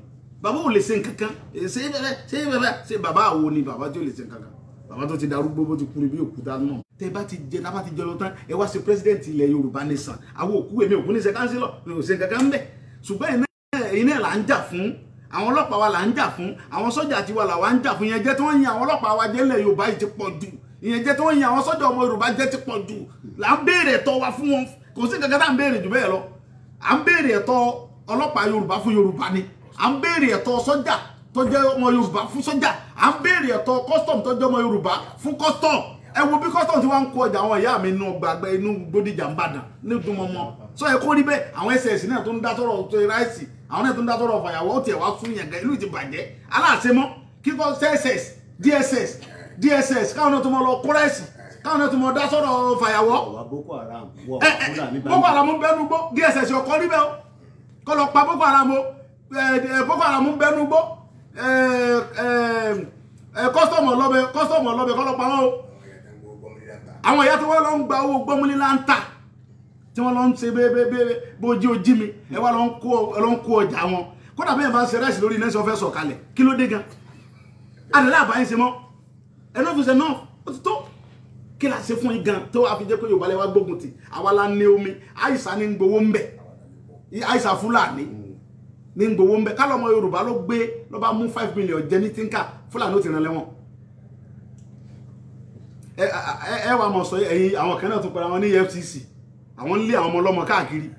bàbá ò lè ṣe nǹkankan ṣé bàbá ṣé bàbá ṣé bàbá àwo ni bàbá tí ò lè ṣe nǹkankan bàbá tó ti darúgbó bó ti kú ni bí òkúta náà. Tẹ bá ti jẹ tá bá ti jẹ lọ tán ẹ wá ṣe president ilẹ̀ Yorùbá nìsan àwọn òkú èmi òkú ní ṣe kánsílọ̀ mi ò ṣe nǹkankan ń bẹ̀. Ṣùgbọ́n ẹ̀yin náà là ń jà fún àwọn ọlọ́pàá wa là ń jà fún àwọn sọ́jà tiwa là wà ń jà fún. Ìyẹn jẹ́ tí wọ́n yin àwọn ọlọ́pàá wa jẹ́ ilẹ̀ Yorùbá yìí ti pọ̀ jù ìyẹn jẹ́ tí wọ́n yin àwọn sọ́jà ọmọ Yorùbá jẹ́ ti pọ̀ jù là ń béèrè ẹ̀tọ́ wa fún wọn. Kò sí nǹkan kan tá à ń béèrè jù bẹ́ẹ̀ lọ. À ń béèrè ẹ̀tọ́ ọlọ́pàá Yorùbá fún Yorùbá ni à ń béèrè ẹ̀tọ́ sọ́jà tó jẹ́ ọmọ Yorùbá fún sọ́jà à ń béèrè ẹ̀tọ́ custom tó jẹ́ ọmọ Yorùbá fún custom. Ẹ wo bí custom ti wá ń kó ọjà àwọn ìyá mi inú gbàgbé inú Bódìjà ń bàdàn ní dùnmọ̀mọ́ sọ ẹ kó rí bẹ́ẹ̀. Àwọn SS náà tó ń dá sọ̀rọ̀ tó ráìsì àwọn náà tó ń dá sọ̀rọ̀ fàyàwọ́ ó tiẹ̀ wá sún yẹn gan ìlú ti bàjẹ́ aláàṣemọ́ kíkọ́ SS DSS DSS káwọn náà tó mọ lọ kó ráìsì káwọn náà tó mọ dá sọ̀rọ̀ fàyàwọ́. Boko Haram Boko Haram bẹnu gbó DSS ọkọ rí bẹ́ẹ̀ o kọ́ lọ pa Boko Haram o Boko Haram bẹnu gbó kọ́sítọ́mù ọlọ́bẹ kọ́sítọ́mù ọlọ́bẹ kọ́ lọ pa wọn o. Àwọn ìyá tí wọ́n lọ ń gba owó gbọ́múlé láńtà tí wọ́n lọ ń ṣe bẹ́ẹ̀bẹ́ẹ̀ bójú ojí mi ẹ wá lọ ń kó ọjà wọn kódà bẹ́ẹ̀ bá ń ṣe ráìsì lórí iná ṣe ọfẹ́ sọ̀kalẹ̀ kí ló dé gan àdàlẹ́ àbáyé ṣe mọ́ enough is enough ó ti tó. Kí la ṣe fún yín gan tó wàá fi jẹ́ pé Yorùbá lẹ wá gbógun tì àwa la ní omi àìsà ní gbowó ń bẹ̀ àìsà Fúlàní ní gbowó ń bẹ̀ kálọ̀ ọmọ Yorùbá ló gbé ló bá mú 5 million jẹ ní tínkà Fúlàní ó ti ràn lẹ́wọ̀n. Ẹ wà mọ̀ sọ ẹ̀yin àwọn kan náà tún pẹ̀lú àwọn ní EFCC àwọn ń lé àwọn ọmọ ọlọ́mọ káàkiri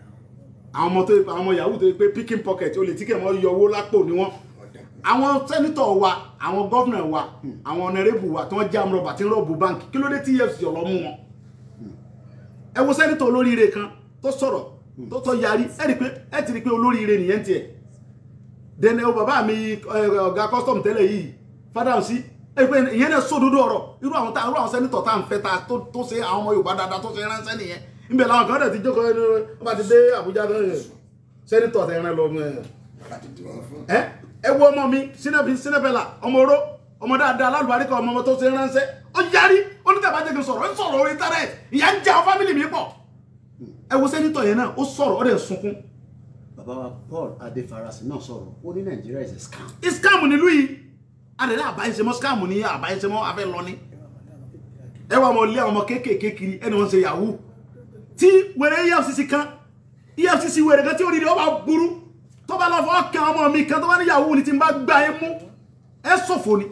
àwọn ọmọ tó àwọn ọmọ yahoo tó pé picking pocket olè tí kẹ̀ mọ́ yọ owó lápò ni wọ́n. Àwọn sẹ́nitọ̀ wa àwọn gọ́fìnà wa àwọn ọ̀nẹ́rẹ́bù wa tí wọ́n jẹ́ amúrọ̀bà tí ń rọ̀bù báńkì kí ló dé tí EFCC ọ̀lọ́ mú wọn. Ẹ wo sẹ́nitọ̀ olóríire kan tó sọ̀rọ̀ tó tọ́ yarí ẹ ti rí pé olóríire nìyẹn tiẹ̀. Dẹ́nẹ́ o bàbá mi ọ̀gá custom tẹ́lẹ̀ yìí Fádàǹsí ìyẹn náà sódodo ọ̀rọ̀ irú àwọn tá irú àwọn sẹ́nitọ̀ tá à ń fẹ́ ta tó ṣe àwọn ọmọ Yorùbá dáadáa tó ṣe ránṣẹ́ nìyẹn. Nbẹ làwọn kan dẹ̀ ti jókòó ẹni wọ́n bá ti dé Àbújá sẹ́nitọ̀ tẹ̀ ẹran lọ ẹ ẹ wo ọmọ mi Sinabella ọmọ oró ọmọ dáadáa alálùbáríkà ọmọ ọmọ tó ṣe ránṣẹ́ ó yarí ó ní tàbá jẹ́ kí n sọ̀rọ̀ ń sọ̀rọ̀ orí íńtánẹ́ẹ̀tì ìyá ń jẹ àwọn fámìlì mi pọ̀. Ẹ wo sẹ́nitọ̀ yẹn náà ó sọ̀rọ̀ ó dẹ̀ sunkún. Bàbá wa Paul Adéfarasí náà sọ̀rọ̀ ó ní Nàìjíríà is a scam. Scam nílùú yìí adẹ̀lẹ́ àbáyéṣemọ́ scam ní àbáyéṣemọ́ afẹ́ lọ ní. Ẹ wà mọ̀ lé àwọn ọmọ kéékèèké kiri ẹni wọ́n ṣe yahoo tí wèrè EFCC kan EFCC wèrè kan tí ó rí rí ọba burú Tó bá lọ fọ́ kan ọmọ mi kan tó bá ní yahoo ni tí n bá gbá ẹ mú ẹ ṣòfò ni.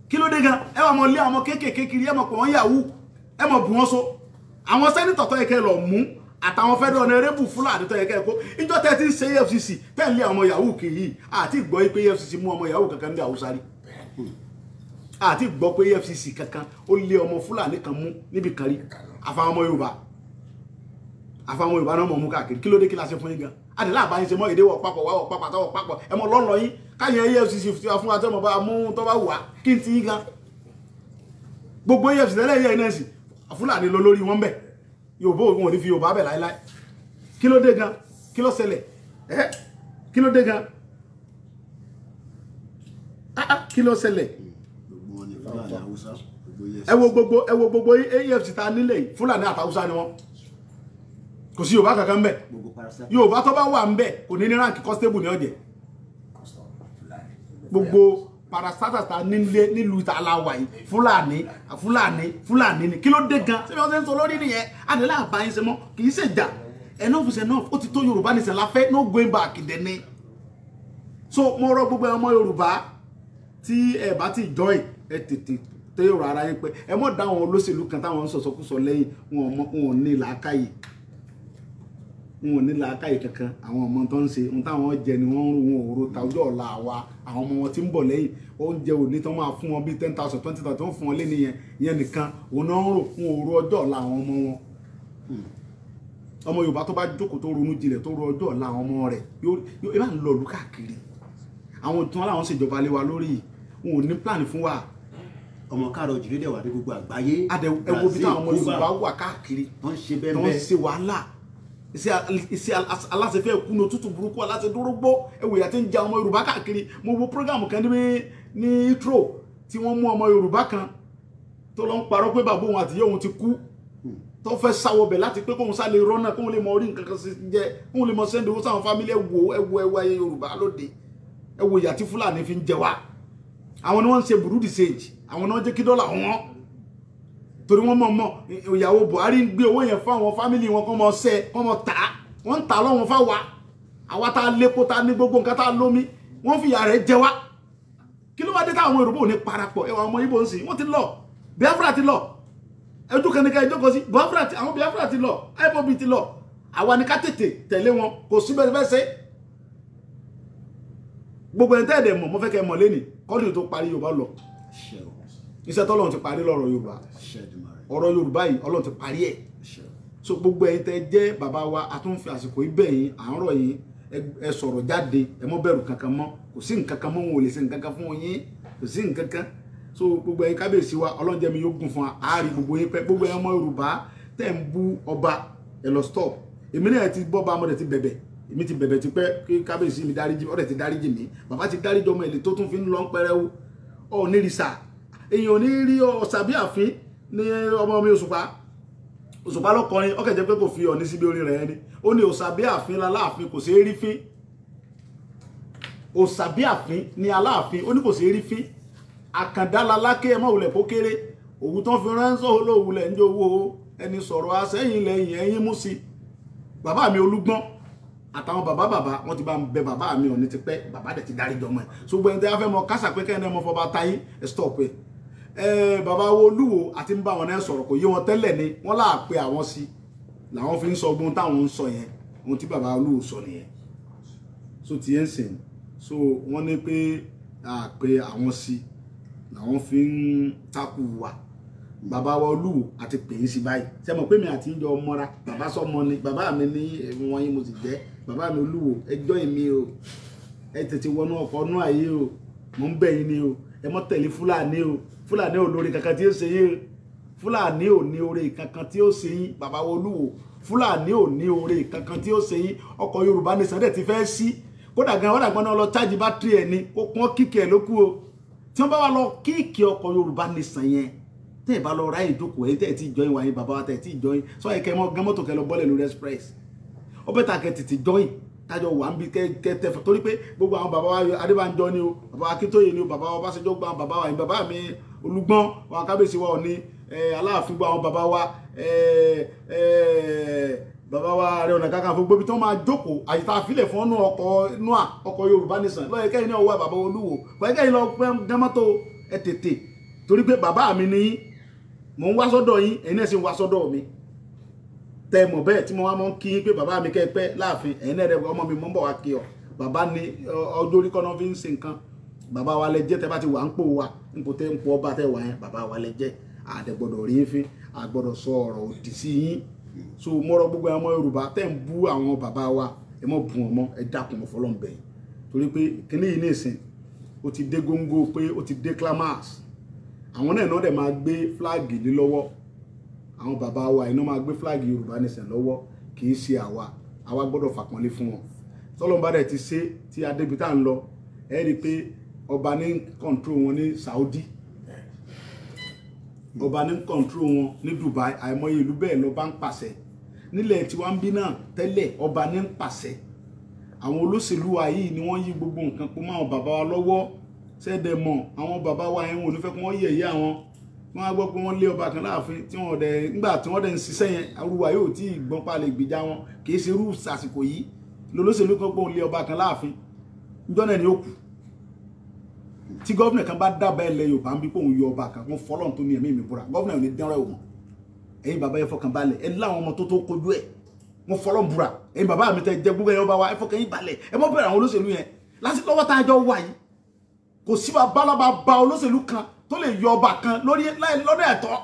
Kí ló dé gan? Ẹ wà mọ lé àwọn kéékèèké kiri, ẹ mọ pé wọ́n yahoo, ẹ mọ bù wọ́n so. Àwọn sẹ́nitọ̀ tó yẹ kẹ́ lọ mú àtàwọn federal honorable Fúlàní tó yẹ kẹ́ kó ìjọ tẹ́ ti ń ṣe EFCC tẹ́ ń lé àwọn yahoo kiri yìí, àti gbọ́ pé EFCC mú ọmọ yahoo kankan ní Haúsá rí, àti gbọ́ pé EFCC kankan ó lé ọmọ Fúlàní kan mú níbi kan rí, àfàwọn ọmọ Yorùbá, àfàwọn Yorùbá náà mọ̀ mú káàkiri. Kí ló dé? Kí la ṣe fún yín gan? Àdìlá àbáyín ṣe mọ́ èdè wọ̀ papọ̀ wà wọ̀ papọ̀ àtàwọ̀ papọ̀ ẹ mọ lọ́lọ́ yín káyọ̀ EFCC fún wa tẹ́ mọ̀ bá mú tó bá wà kí n ti yín gan. Gbogbo EFCC tẹ́lẹ̀ yẹ iná sí Fúlàní lọ lórí wọn bẹ̀, Yorùbá òun ò ní fi Yorùbá bẹ̀ láéláé. Kí ló dé gan? Kí ló ṣẹlẹ̀? Ẹ kí ló dé gan? Kí ló ṣẹlẹ̀? Ẹ wo gbogbo EFCC ta nílẹ̀ yìí, Fúlàní àtàwùsá ni wọ́n, kò sí Yorùbá kankan ńbẹ̀. Yorùbá tó bá wà ńbẹ̀ kò ní ní ránkì constable ní ọ̀jẹ̀. Gbogbo parastata ta nílé nílùú ta la wà yìí, Fúlàní Fúlàní Fúlàní ni. Kí ló dé gan? Ṣé bí wọ́n ṣe ń sọ lórí nìyẹn? Àdìlá àbáyín ṣe mọ́, kì í ṣèjà. Enough is enough. Ó ti tó. Yorùbá nìṣẹ́ la fẹ́, no going back dẹ̀ ni. So mo rọ gbogbo ọmọ Yorùbá tí ẹ bá ti join, ẹ tètè tẹ ọ̀rọ̀ ara yín pé ẹ mọ̀ dá àwọn olóṣèlú kan táwọn ń sọ̀sọ̀kúsọ lẹ́yìn wọn, ọmọ wọn ò ní làákàyè, wọn ò ní làákàyè kankan. Àwọn ọmọ tó ń ṣe ohun táwọn jẹ ni wọ́n ń rò, wọn ò ro ta ọjọ́ ọ̀la wa. Àwọn ọmọ wọn tí ń bọ̀ lẹ́yìn, oúnjẹ òní tó máa fún wọn bíi 10,000, 20,000 tó ń fún wọn lé nìyẹn, ìyẹn nìkan òun náà ń rò, wọn ò ro ọjọ́ ọ̀la àwọn ọmọ wọn. Ọmọ Yorùbá tó bá jókòó tó ronú jinlẹ̀ tó ro ọjọ́ ọ̀la àwọn ọmọ rẹ̀ yóò ẹ bá ń lọ ìlú káàkiri. Àwọn tí wọn láwọn ṣèjọba lé wa lórí, wọn ò ní plan fún wa. Ọmọ káàrọ̀ òjìrì dẹ̀ wà ní gbogbo àgbáyé. Adẹ ẹ wo bí táwọn ọmọ Yorùbá wà káàkiri tó ń ṣe tó ń bẹ́ẹ̀ ṣe wàhálà, iṣẹ́ aláṣẹfẹ́ kùnà òtútù burúkú aláṣẹ dúrógbó. Ẹwò ìyà tí ń ja ọmọ Yorùbá káàkiri. Mo wo program kan ní intro tí wọ́n mú ọmọ Yorùbá kan tó lọ ń parọ́ pé bàbá òun àtìyẹ́ òun ti kú, tó fẹ́ sáwọ́ bẹ̀ láti pé kóun sá lè rọ́nà, kóun lè mọ orí nǹkan kan sí jẹ, kóun lè mọ sẹ́ndì owó sáwọn family. Ẹwò ẹwò ẹwò ayé Yorùbá lóde, ẹwò ìyà tí Fúlàní fi ń jẹ wá. Àwọn ni wọ́n ń ṣe bureau de change, àwọn ni wọ́n jẹ́ kí dọ́là wọn, torí wọ́n mọ̀ mọ̀ ìyàwó Buhari ń gbé owó yẹn fún àwọn family wọn, kọ́ mọ ṣẹ́ kọ́ mọ tà á, wọ́n ń tà lọ́wọ́n fáwa. Àwa tá a lépo, tá a ní gbogbo nǹkan, tá a lómi, wọ́n fi ìyà rẹ̀ jẹ wá. Kí ló wá dé táwọn Yorùbá ò ní parapọ̀? Ẹwà ọmọ Ìgbò ń sìn, wọ́n ti lọ, Biafra ti lọ, ẹjú kan ní ká ẹjọ́ kan sí Biafra ti, àwọn Biafra ti lọ, IPOB ti lọ. Àwa ni ká tètè tẹ̀lé wọn, kò sí bẹ́ẹ̀ fẹ́ ṣe. Gbogbo ẹni tẹ́ẹ̀dẹ̀ mọ̀, mo fẹ́ kẹ́ mọ̀ lẹ́nìí kọ́dù tó parí Yorùbá lọ. Ṣe o. Iṣẹ́ tọ́lọ́run ti parí lọ́rọ̀ Yorùbá. Ṣe Èdùmàrè. Ọ̀rọ̀ Yorùbá yìí, Ọlọ́run ti parí ẹ̀. Ṣe o. So gbogbo ẹ̀yin tẹ́ jẹ́ bàbá wa, a tún fi àsìkò ibẹ̀ yín, à ń rọ̀ yín, ẹ sọ̀rọ̀ jáde, ẹ mọ́ bẹ̀rù kankan mọ́. Kò sí nǹkan kan mọ́, wọn ò lè ṣe nǹkan kan fún yín, kò sí nǹkan kan. So gbogbo ẹ̀yin kábíyèsí wa, Ọlọ́run jẹ́ mi yóò gùn fún wa, àárí gbogbo yín pẹ́. Gbogbo ẹ̀yin ọmọ Yorùbá tẹ́ ń bú ọba, ẹ lọ stop. Èmi náà ti bọ́ bá ọmọdé ti bẹ̀bẹ̀, èmi ti bẹ̀bẹ̀ ti pẹ́ kí kábíyèsí mi dáríjì, ọ̀rẹ́ ti dáríjì mi, bàbá ti dáríjì ọmọ èlé tó tún fi ń lọ ń pẹrẹwu. Ọ̀ nírìsà èèyàn ò ní rí ọ̀sà bí àfin ní ọmọ mi Òṣùpá. Òṣùpá ló kọrin, ó kàn jẹ́ pé kò fi ọ̀ní síbi orin rẹ̀ ni. Ó ní òòṣà bí àfin láláàfin kò ṣeé rí fín. Òòṣà bí àfin ní aláàfin, ó ní kò ṣeé rí fín. Àkàndá lalákè, ẹ má wulẹ̀ kó kéré, òwú tán fi ránṣẹ́ olówulẹ̀ ń jowó ẹni sọ̀rọ̀ asẹ́yìn lẹ́yìn ẹ̀yìn mú sí. Bàbá mi Olúgbọ́n àtàwọn bàbá bàbá wọn ti bá ń bẹ bàbá mi Ọ̀ní ti pẹ́, bàbá dẹ̀ ti dárí jọmọ ẹ̀. Ṣùgbọ́n ẹni tí a fẹ́ mọ kásà pé kẹ́hìn náà mọ fọba tayín, ẹ stop ẹ. Ẹ bàbá wo Olúwo àti ń bá wọn náà sọ̀rọ̀, kò yé wọn tẹ́lẹ̀ ni wọ́n là pé àwọn sí làwọn fi ń sọ ogun táwọn ń sọ yẹn, ohun tí bàbá Olúwo sọ nìyẹn. So ti yẹn sìn, so wọ́n ní pé à pé àwọn sí làwọn fi ń takù wa. Bàbá wa Olúwo àti pè é sí báyìí, ṣe mọ̀ pé mi àti ń jọ mọ́ra, bàbá sọmọ ni bàbá mi ní wọn yín, mo sì jẹ́ bàbá mi Olúwo, ẹjọ́ èmi o, ẹ tètè wọnú ọkọ̀ ọ̀nù ayé o, mò ń bẹ̀ yín ni o, ẹ mọ́ tẹ̀lé Fúlàní o. Fúlàní ò lóore kankan tí ó ṣe yín o, Fúlàní ò ní oore kankan tí ó ṣe yín. Bàbá wa Olúwo, Fúlàní ò ní oore kankan tí ó ṣe yín. Ọkọ̀ Yorùbá nation dẹ̀ ti fẹ́ sí, kódà gan wọ́n dàgbọ́n náà lọ chájì bátìrì ẹ̀ ni, kó kún kíkì ẹ̀ ló kú o. Tí wọ́n bá wà lọ kíkì ọkọ̀ Yorùbá nation yẹn, tẹ́ ẹ̀ bá lọ ráyè jókòó, ẹ̀ tẹ́ ẹ̀ tí join wáyé, bàbá wa tẹ́ ẹ̀ tí join sọ yẹ kẹ́ mọ́ gán mọ́tò kẹ́ lọ bọ́lẹ̀ lórí express, ó bẹ́ẹ̀ ta kẹ́ tètè join tájọ wà ń bi kẹ́ tẹ́ fẹ́, torí pé gbogbo àwọn bàbá wa Adébánjọ ni o, bàbá wa Akíntóyè ni o, bàbá wa Ọbásanjọ́, gba àwọn bàbá wa yìí, bàbá mi Olúgbọ́n wa, kábíyèsí wa Ọ̀ní, Aláàfin, gba àwọn bàbá wa, bàbá wa Ààrẹ Ọ̀nà Kakanfò gbóbi tí wọ́n máa jókòó àyíká àfilẹ̀ fún ọ̀nà ọkọ̀ noa ọkọ̀ Yorùbá Nation lọ́yẹ̀ kẹ́yìn náà wà bàbá Olúwo kọ́yẹ́ kẹ́yìn lọ gánmọ́tò ẹ tètè torí pé bàbá mi ní mò ń wá sọ́dọ̀ yín ẹ̀yin náà sì ń wá sọ́dọ̀ mi tẹ mọ̀ bẹ́ẹ̀ tí mo wá mọ́ ń kí yín pé bàbá mi kẹ́ ẹ pẹ́ láàfin ẹ̀yin náà rẹ̀ ọmọ mi mọ́ ń bọ̀ wá kí ọ bàbá ni ọjọ́ orí kọ́nà fi ń ṣe nǹkan bàbá wa lẹ jẹ́ tẹ bá ti wà ń pò wa ń pò tẹ ń pò ọba tẹ wà yẹn bàbá wa lẹ jẹ́ àdẹ̀gbọ́dọ̀ rí fín àgbọ́dọ̀ sọ ọ̀rọ̀ òdì sí yín. So mọ́rọ̀ gbogbo ọmọ Yorùbá tẹ́ ń bú àwọn bàbá wa ẹ mọ́ bú wọn mọ́ ẹ dákun mọ́ fọlọ́n bẹ̀ yín torí pé kíní yìí ní ìsìn ó ti dé góńgó pé ó ti dé climax àwọn náà náà dẹ̀ máa gbé fúláàgì lé lọ́wọ́ àwọn bàbá wa iná máa gbé fúláàgì Yorùbá Nation lọ́wọ́ kì í ṣe àwa àwa gbọ́dọ̀ fàpọ́nlé fún wọn tọ́lọ́n bá dẹ̀ ti ṣe tí adébi tá à ń lọ ẹ rí i pé ọba ní kọ̀ǹtró wọn ní Saudi ọba ní kọ̀ǹtró wọn ní Dubai àìmọye ìlú bẹ́ẹ̀ lọ́ba ń pàṣẹ nílẹ̀ tiwa ń bí náà tẹ́lẹ̀ ọba ní ń pàṣẹ àwọn olóṣèlú wa yìí ni wọ́n yí gbogbo nǹkan pọ̀ mọ́ àwọn bàbá wa lọ́wọ́ sẹ́dẹ̀ mọ̀ àwọn bàbá wa yẹn wọn ò ní fẹ́ kí wọ́n yẹ̀yẹ́ àwọn wọ́n á gbọ́ pé wọ́n lé ọba kan láàfin tí wọ́n dẹ̀ ńgbà tí wọ́n dẹ̀ ń ṣiṣẹ́ yẹn arúgbó yóò tí ì gbọ́n pa lè gbìjà wọn kì í ṣe irú àsìkò yìí lolóṣèlú kan pé òun lé ọba kan láàfin níjọ́ náà ni ó kù tí gọ́vnà kan bá dábàá ilẹ̀ Yorùbá ń bí pé òun yọ ọba kan wọ́n fọlọ́n tó ní ẹ̀mí mi búra gọ́vnà ò ní dẹ́rọ̀ ẹ̀wọ̀n ẹ̀yin bàbá yẹn fọkàn balẹ̀ ẹ láwọn ọmọ tó tó kojú ẹ̀ wọ́n fọlọ́n búra ẹ̀yin bàbá mi tẹ jẹ gbogbo ẹ̀yin ọba wa ẹ fọkàn yín balẹ̀ ẹ mọ́ bẹ̀rẹ̀ àwọn olóṣèlú yẹn lásìkò lọ́wọ́ tá a jọ wà yìí kò sí babalaba ba olóṣèlú kan tó lè yọ ọba kan lórí lọ́dọ̀ ẹ̀tọ́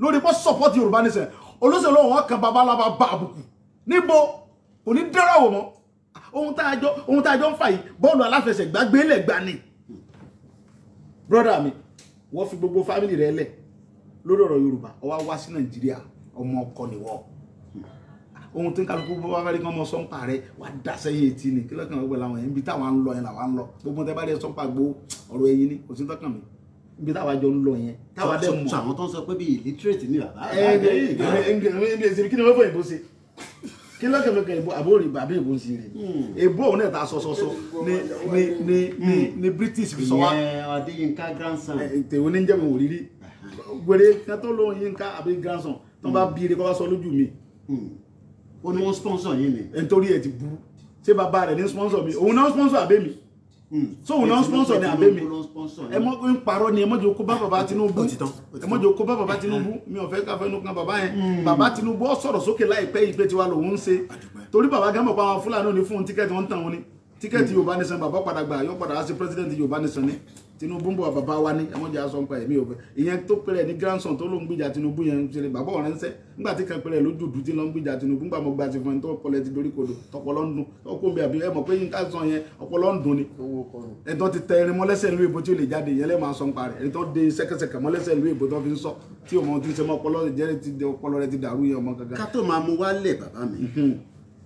lórí bọ́ sọ̀pọ̀tì Yorùbá Nation olóṣèlú ọ̀hún kan babalaba ba àbùkù níbo kò ní dẹ́rọ̀ wò mọ́ ohun tá a jọ ń fà yìí bọ́ọ̀lù aláfẹsẹ̀gbá gbélé gbà ni brọ́dà mi wọ́n fi gbogbo fámìlì rẹ lẹ̀ lórí ọ̀rọ̀ Yorùbá ó wá wá sí Nàìjíríà ọmọ ọkọ nìwọ ohun tí ń kálukú bá wá rí kán mọ sọ́ńpà rẹ wá dá sẹ́yìn etí ni kí lọ́kàn gbogbo làwọn yẹn ibi táwa ń lọ yẹn làwa ń lọ gbogbo tẹ bá rí sọ́ńpà gbó ọ̀rọ̀ ẹyin ni kò sí tọ́kàn mi ibi táwa jọ ń lọ yẹn táwa dẹ̀ mọ̀. Sọ àwọn tó ń sọ pé bíi illiterate ni bàbá. Ẹ kí ni wọ́n fọ ìbò ṣe kí lọ́kàn mi kan ìbò àbórí bàbá ìbò ń ṣe rè èbó òun náà ta sọ sọ sọ ní British fi sọ wá. Ìyẹn Adéyínká grandson. Tèwo ní jẹ́ mi wò rírí gbèrè kan tó lóun Yínká àbí grandson tó bá bí ire kó bá sọ lójú mi. Ó ní wọ́n sponsor yín ni. Nítorí ẹ ti burú ṣé bàbá rẹ̀ ní sponsor mi òun náà sponsor àbẹ́ mi so òun náà sponsor ní àbẹ́ mi ẹ mọ́ ń parọ́ ni ẹ mọ́ jẹ́ kó bá bàbá Tinubu ẹ mọ́ jẹ́ kó bá bàbá Tinubu mi ò fẹ́ ká fẹ́nu kan bàbá yẹn bàbá Tinubu ó sọ̀rọ̀ sókè láìpẹ́ yìí pé tiwa lòun ń ṣe torí bàbá gan mọ̀ pé àwọn Fúlàní ò ní fún un tíkẹ́ẹ̀tì wọ́n ń tàn wọn ni tíkẹ́ẹ̀tì Yorùbá Nation bàbá padà gbà yóò padà wá sí president Yorùbá Nation ni Tinubu ń bọ̀ bàbá wa ní ẹmọ́jà aṣọ ń pa ẹ̀mí òfẹ́ ìyẹn tó pẹ̀rẹ̀ ní grandson tó ló ń gbìjà Tinubu yẹn ń ṣe bàbá ọ̀rẹ́ ń sẹ́ nígbà tí kan pẹ̀rẹ̀ lójú dùn tí ló ń gbìjà Tinubu ńgbà mo gba ti fún ẹni tó ọpọlọ ti dorí kodò tọpọlọ ń dùn tó kó ń bẹ àbí ẹ mọ̀ pé yín ká sọ yẹn ọpọlọ ń dùn ni ẹni tó ti tẹ irin mọ́lẹ́sẹ̀ ìlú èbó tí ó lè jáde ìyẹn lẹ́ máa sọ ń pa rẹ̀ ẹni tó de sẹ́kẹsẹkẹ mọ́lẹ́sẹ̀ ìlú èbó tó fi ń sọ tí òmò ti ń ṣe mọ́ ọpọlọ jẹ́ ti ọpọlọ rẹ ti dàrú yẹn ọmọ gangan. Ká tó máa mú wálẹ̀ bàbá mi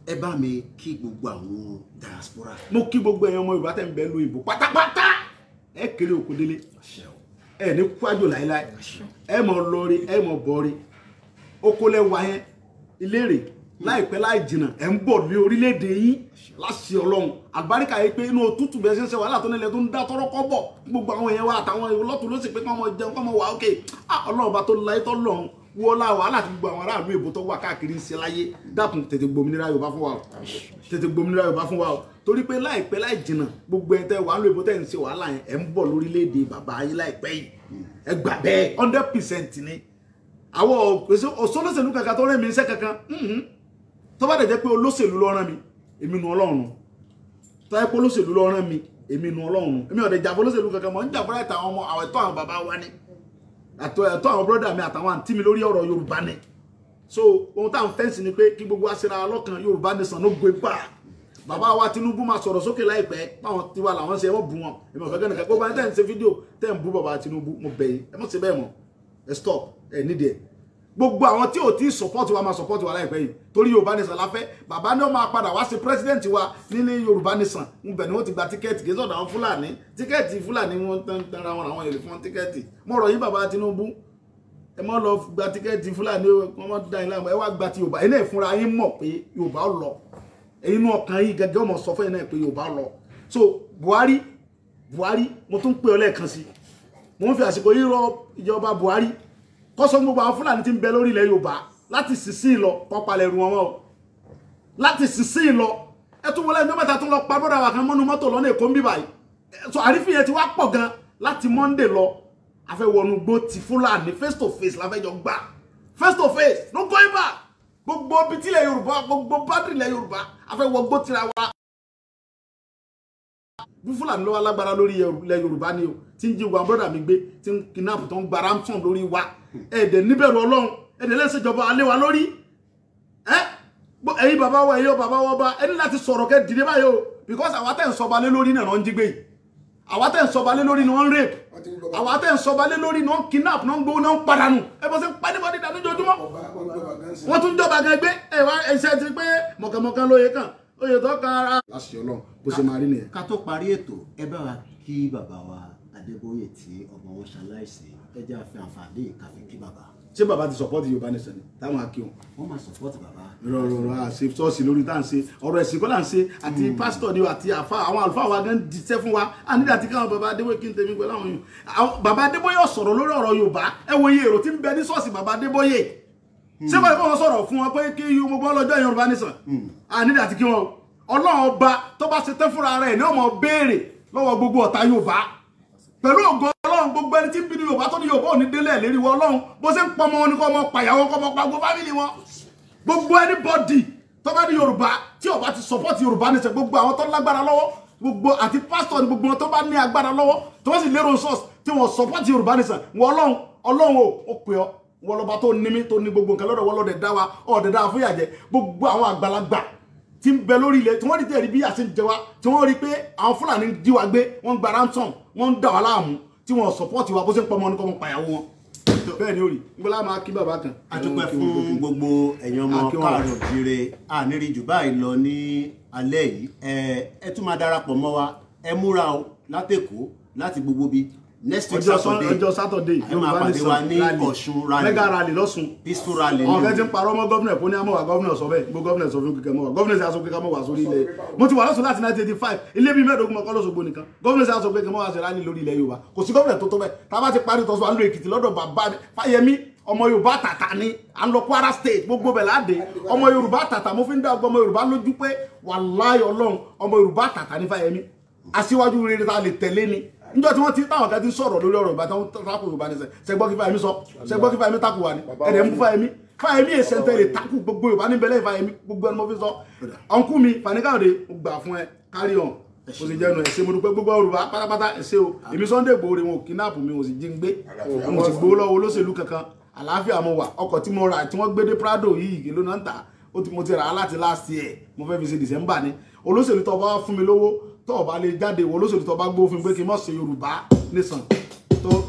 ẹ bá mi kí gbogbo àwọn diaspora. Mo kí gbogbo ẹ̀yin ọmọ Yorùbá tẹ́ ń bẹ lu ìbò pátápátá ẹ kéré òkú délé ẹ ní kwájò láéláé ẹ mọ lọrí ẹ mọ bọrí okòlẹ wa yẹn ìlérè láìpẹ́ láì jìnnà ẹ ń bọ̀ ní orílẹ̀-èdè yín láṣẹ Ọlọ́run àlùbáríkà yìí pé inú òtútù bẹ́ẹ̀ ṣe ń ṣe wàhálà tó nílẹ̀ tó ń dá tọ́rọ́ kọ́ bọ̀ gbogbo àwọn èèyàn wa àtàwọn lọ́tún ló sì pé kí wọ́n mọ jẹun kí wọ́n mọ wà ókè Ọlọ́run bá tó láyé tó lọ́run wọ́lá wàhálà tí gbogbo àwọn aráàlú èbó tó wà káàkiri ń ṣe láyé dákun tètè gbòmìnira Yorùbá fún wa o tètè gbòmìnira Yorùbá fún wa o torí pé láìpẹ́ láì jìnnà gbogbo ẹ̀ tẹ́ wàá lóyìnbó tẹ́ ń ṣe wàhálà yẹn ẹ̀ ń bọ̀ lórílẹ̀‐èdè bàbá yín láìpẹ́ yìí ẹ gbà bẹ́ẹ̀ 100% ni àwọn òṣòlóṣèlú kankan tó rẹ̀ mí iṣẹ́ kankan tó bá dẹ̀ jẹ́ pé olóṣèlú ló rán mi èmi nu Ọlọ́run tó yẹ pé olóṣèlú ló rán mi èmi nu Ọlọ́run èmi ò dẹ̀ jà fún olóṣèlú kankan mọ̀ ń jà fúnra ẹ̀tọ́ àwọn ọmọ àwọn ẹ̀tọ́ àwọn bàbá wa ni ẹ̀tọ́ àwọn brọ́dà mi àtàwọn àǹtí mi lórí ọ̀rọ̀ Yorùbá ni so ohun táwọn fẹ́ǹsì ni pé kí gbogbo wa ṣera lọ́kàn Yorùbá Nation no go back bàbá wa Tinubu máa sọ̀rọ̀ sókè láìpẹ́ báwọn tiwa làwọn ṣe ẹ mọ̀ bú wọn ẹ mọ̀ fẹ́kẹ́ nìkan gbogbo ẹni tẹ́ ń ṣe fídíò tẹ́ ń bú bàbá Tinubu mo bẹ̀ yín ẹ mọ̀ ṣe bẹ́ẹ̀ mọ̀ ẹ stop ẹ nídìí ẹ gbogbo àwọn tí ò tí support wa máa support wa láìpẹ́ yìí torí Yorùbá Nation la fẹ́ bàbá ní ó máa padà wá sí president wa nílé Yorùbá Nation ń bẹ̀ ni wọ́n ti gba tíkẹ́ẹ̀tì kì í sọ̀dọ̀ àwọn Fúlàní tíkẹ́ẹ̀tì Fúlàní wọn tán ra wọn àwọn èrè fún tíkẹ́ẹ̀tì mo rọ̀ yín bàbá Tinubu ẹ má lọ gba tíkẹ́ẹ̀tì Fúlàní wọn má dá yín láàmú ẹ wá gba ti Yorùbá ẹ náà fúnra yín mọ̀ pé Yorùbá lọ inú ọkàn yìí gẹ́gẹ́ ọmọ sọ fún ẹ náà pé Yorùbá lọ so Buhari mo tún pè ọ lẹ́ẹ̀kan sí mo ń fi àsìkò yìí rọ ìjọba Buhari kọ́sọ́ gbogbo àwọn Fúlàní tí ń bẹ lórí ilẹ̀ Yorùbá láti sísìn lọ kọ́ palẹ̀ ru wọn mọ́ o Láti sísìn lọ ẹ tún wọlé ẹjọ́ mẹ́ta tún lọ pa bọ́dà wà kan mọ́nu mọ́tò lọ́nà Èkó ń bí báyìí. So àrífín yẹn ti wá pọ̀ gan láti Monday lọ. Afẹ́wọnú gbó ti Fúlàní face to face láfẹ́jọ gbà, face to face, no going back. Gbogbo ibi tílẹ̀ Yorùbá, gbogbo bádìrì ilẹ̀ Yorùbá, afẹ́wọ gbó tira wa. Bí Fúlàní ló wá lágbára lórí ilẹ̀ Yorùbá ni o, tí ń jí wa brọ́dà mi gbé, tí ń kidnap, tó ń gba ransom lórí wa. Ẹ̀ẹ́dẹ̀ níbẹ̀rù Ọlọ́run, ẹ̀ẹ́dẹ̀ lẹ́sẹ̀jọba alẹ́ wa lórí. Ẹ̀yin bàbá wa, ẹ̀yin bàbá wa bá ẹni láti sọ̀rọ̀ kẹ́ dìde báyìí o, because àwa tẹ̀ ń sọba lé lórí náà ń jí gbé yìí, àwa tẹ̀ ń sọba lé lórí ni wọ́n ń rape, àwa tẹ̀ ń sọba lé lórí ni wọ́n ń kidnap, náà ń gbowó, náà ń padànù. Ẹ bọ́ sí ń pa níbọ̀dí dànù jojúmọ́, wọ́n tún jọba gan gbé. Ẹ wá ẹsẹ̀ ti pé mọ̀kànmọ̀kàn lóye kan oyè tó kan ara. Láṣẹ Ọlọ́run bó ṣe máa rí nìyẹn. Ká tó parí ètò, ẹ bá wa kí bàbá wa Adébóyè tí ọmọ wọn ṣaláìsí, ẹ jẹ́ àfi àǹfààní káfí kí bàbá. Ṣé bàbá ti support Yorùbá nation ni táwọn akíwọn? Wọ́n máa support bàbá. Rọrọrọ àṣe ṣọ́ọ̀ṣì lórí tá à ń ṣe ọ̀rọ̀ ẹ̀sìn kọ́ là ń ṣe, àti pásítọ̀ ni àti àfa àwọn àlùfáà wa gan dìṣẹ́ fún wa. A nílò àti káwọn bàbá Adébóyè kí n tẹ̀mí pẹ̀lú àwọn yòó. Bàbá Adébóyè ò sọ̀rọ̀ lórí ọ̀rọ̀ Yorùbá. Ẹ wo iye èrò tí ń bẹ ní ṣọ́ọ̀ṣì bàbá Adébóyè. Ṣé báyìí kọ́ wọn sọ̀rọ̀ fún wọn pé kí gbogbo ọlọ́jọ́ Yorùbá nation? A nílò àti kí wọn. Ọlọ́run ọba tó bá ṣe tán fúnra rẹ̀ ní ọmọ béèrè lọ́wọ́ gbogbo ọ̀tá Yorùbá pẹ̀lú ògo Ọlọ́run. Gbogbo ẹni tí ń bínú Yorùbá tó ní Yorùbá ò ní délẹ̀ lérí wọ Ọlọ́run, bó ṣe ń pọmọ wọn ni kọ́ ọmọ pàyàwó, kọ́ ọmọ pàgbó fámìlì wọn. Gbogbo anybody tó bá ní Yorùbá tí ó bá ti support Yorùbá nation, gbogbo àwọn tó lágbára lọ́wọ́, gbogbo àti pásítọ̀ ni gbogbo wọn tó bá ní agbára lọ́wọ́ tó wọ́n sì lérò source tí wọ́n support Yorùbá nation, wọ́n Ọlọ́run Ọlọ́run ò pè ọ́, wọ́n lọ́ba tó ní mí tó ní gbogbo nǹkan lọ́dọ̀, wọ́n lọ́dẹ̀ dá wa ọ̀dẹ̀ dá wa fún ìyàjẹ́. Gbogbo àwọn àgbàlagbà tí ń bẹ lórí ilẹ̀ tí wọ́n rí tẹ̀rí bí àṣẹ ń jẹ wá, tí wọ́n rí pé àwọn Fúlàní ń jí wa gbé, wọ́n ń gba ransom, wọ́n ń dà wá láàmú, tí wọ́n support wa, bó ṣe ń pọmọ ní kọ́ mọ́ pàyàwó wọn. Bẹ́ẹ̀ ni ó rí ngbọ́lá máa kí bàbá kan. A dúpẹ́ fún gbogbo ẹ̀yin ọmọ káàárọ̀ òjíire, àníri jù báyìí lọ ní alẹ́ yìí. Ẹ tún máa darapọ̀ mọ́ wa, ẹ múra o látẹ̀kọ́ láti gbogbo bí next week Saturday, ọjọ́ Saturday ẹ máa pàdé wa ní Ọ̀ṣun rally, mega rally lọ́ṣun, peaceful rally. Àwọn kan ti ń parọ́ mọ́ gọ́vnà kó ní àmọ́wà, gọ́vnà sọ bẹ́ẹ̀, gbogbo gọ́vnà sọ fún kíkẹ́ mọ́wà, gọ́vnà sì aṣọ kíkẹ́ mọ́wà sórí ilẹ̀. Mo ti wà lọ́sùn láti 1985, ilé bíi mẹ́ẹ̀ẹ́dógún mọ́kọ́ lọ́sọ̀gbọ̀ nìkan. Gọ́vnà sì aṣọ kíkẹ́ mọ́wà sí rally lórí ilẹ̀ Yorùbá. Kò sí gọ́vnà tó tó bẹ́ẹ̀. Tá a bá ti parí tọ́sùn, à ń lo Èkìtì lọ́dọ̀ bàbá Fáyẹmí, ọmọ Yorùbá tàtà ni, à ń lọ Kwara State, gbogbo bẹ̀ láde. Ọmọ Yorùbá tàtà, mo fi ń dá ọgbọ́n ọmọ Yorùbá lójú pé wàláhì Ọlọ́run, ọmọ Yorùbá tàtà ní Fáyẹmí. Aṣíwájú rere ta lè tẹ̀lé ni. Níjọ́ tí wọ́n ti táwọn kan ti sọ̀rọ̀ lórí ọ̀rọ̀ Ìbàdàn takò Yorùbá nation, ṣẹgbọ́ kí Fáyẹmí sọ, ṣẹgbọ́ kí Fáyẹmí takò wà ní ẹ̀rẹ̀ ń bú Fáyẹmí. Fáyẹmí èsẹ̀ ń tẹ̀lé takò gbogbo Yorùbá níbẹ̀ lẹ́yìn Fáyẹmí, gbogbo ẹni mo fi sọ. Ọ̀nkú mi Fani Káyọ̀dé, mo gbà fún ẹ, carry on, mo sì jẹnu ẹ̀ ṣe, mo dúpẹ́ gbogbo Yorùbá pátápátá ẹ̀ ṣe o. Èmi Sunday Igboho rè, wọn ò kidnap mi, wọn ò sì jí ń gbé, wọn ò sì gbowó lọ́wọ́ olóṣèlú kankan. Àlàáfíà mo wà. Ọkọ̀ tí mo rà tí wọ́n gbé dé Prado yìí ló náà ń tà, mo ti rà á láti last year, mo fẹ́ fi ṣe December ni. Olóṣèlú tó bá fún mi lówó tó bá lè jáde, wọ olóṣèlú tó bá gbó fún pé kí n má ṣe Yorùbá nation tó.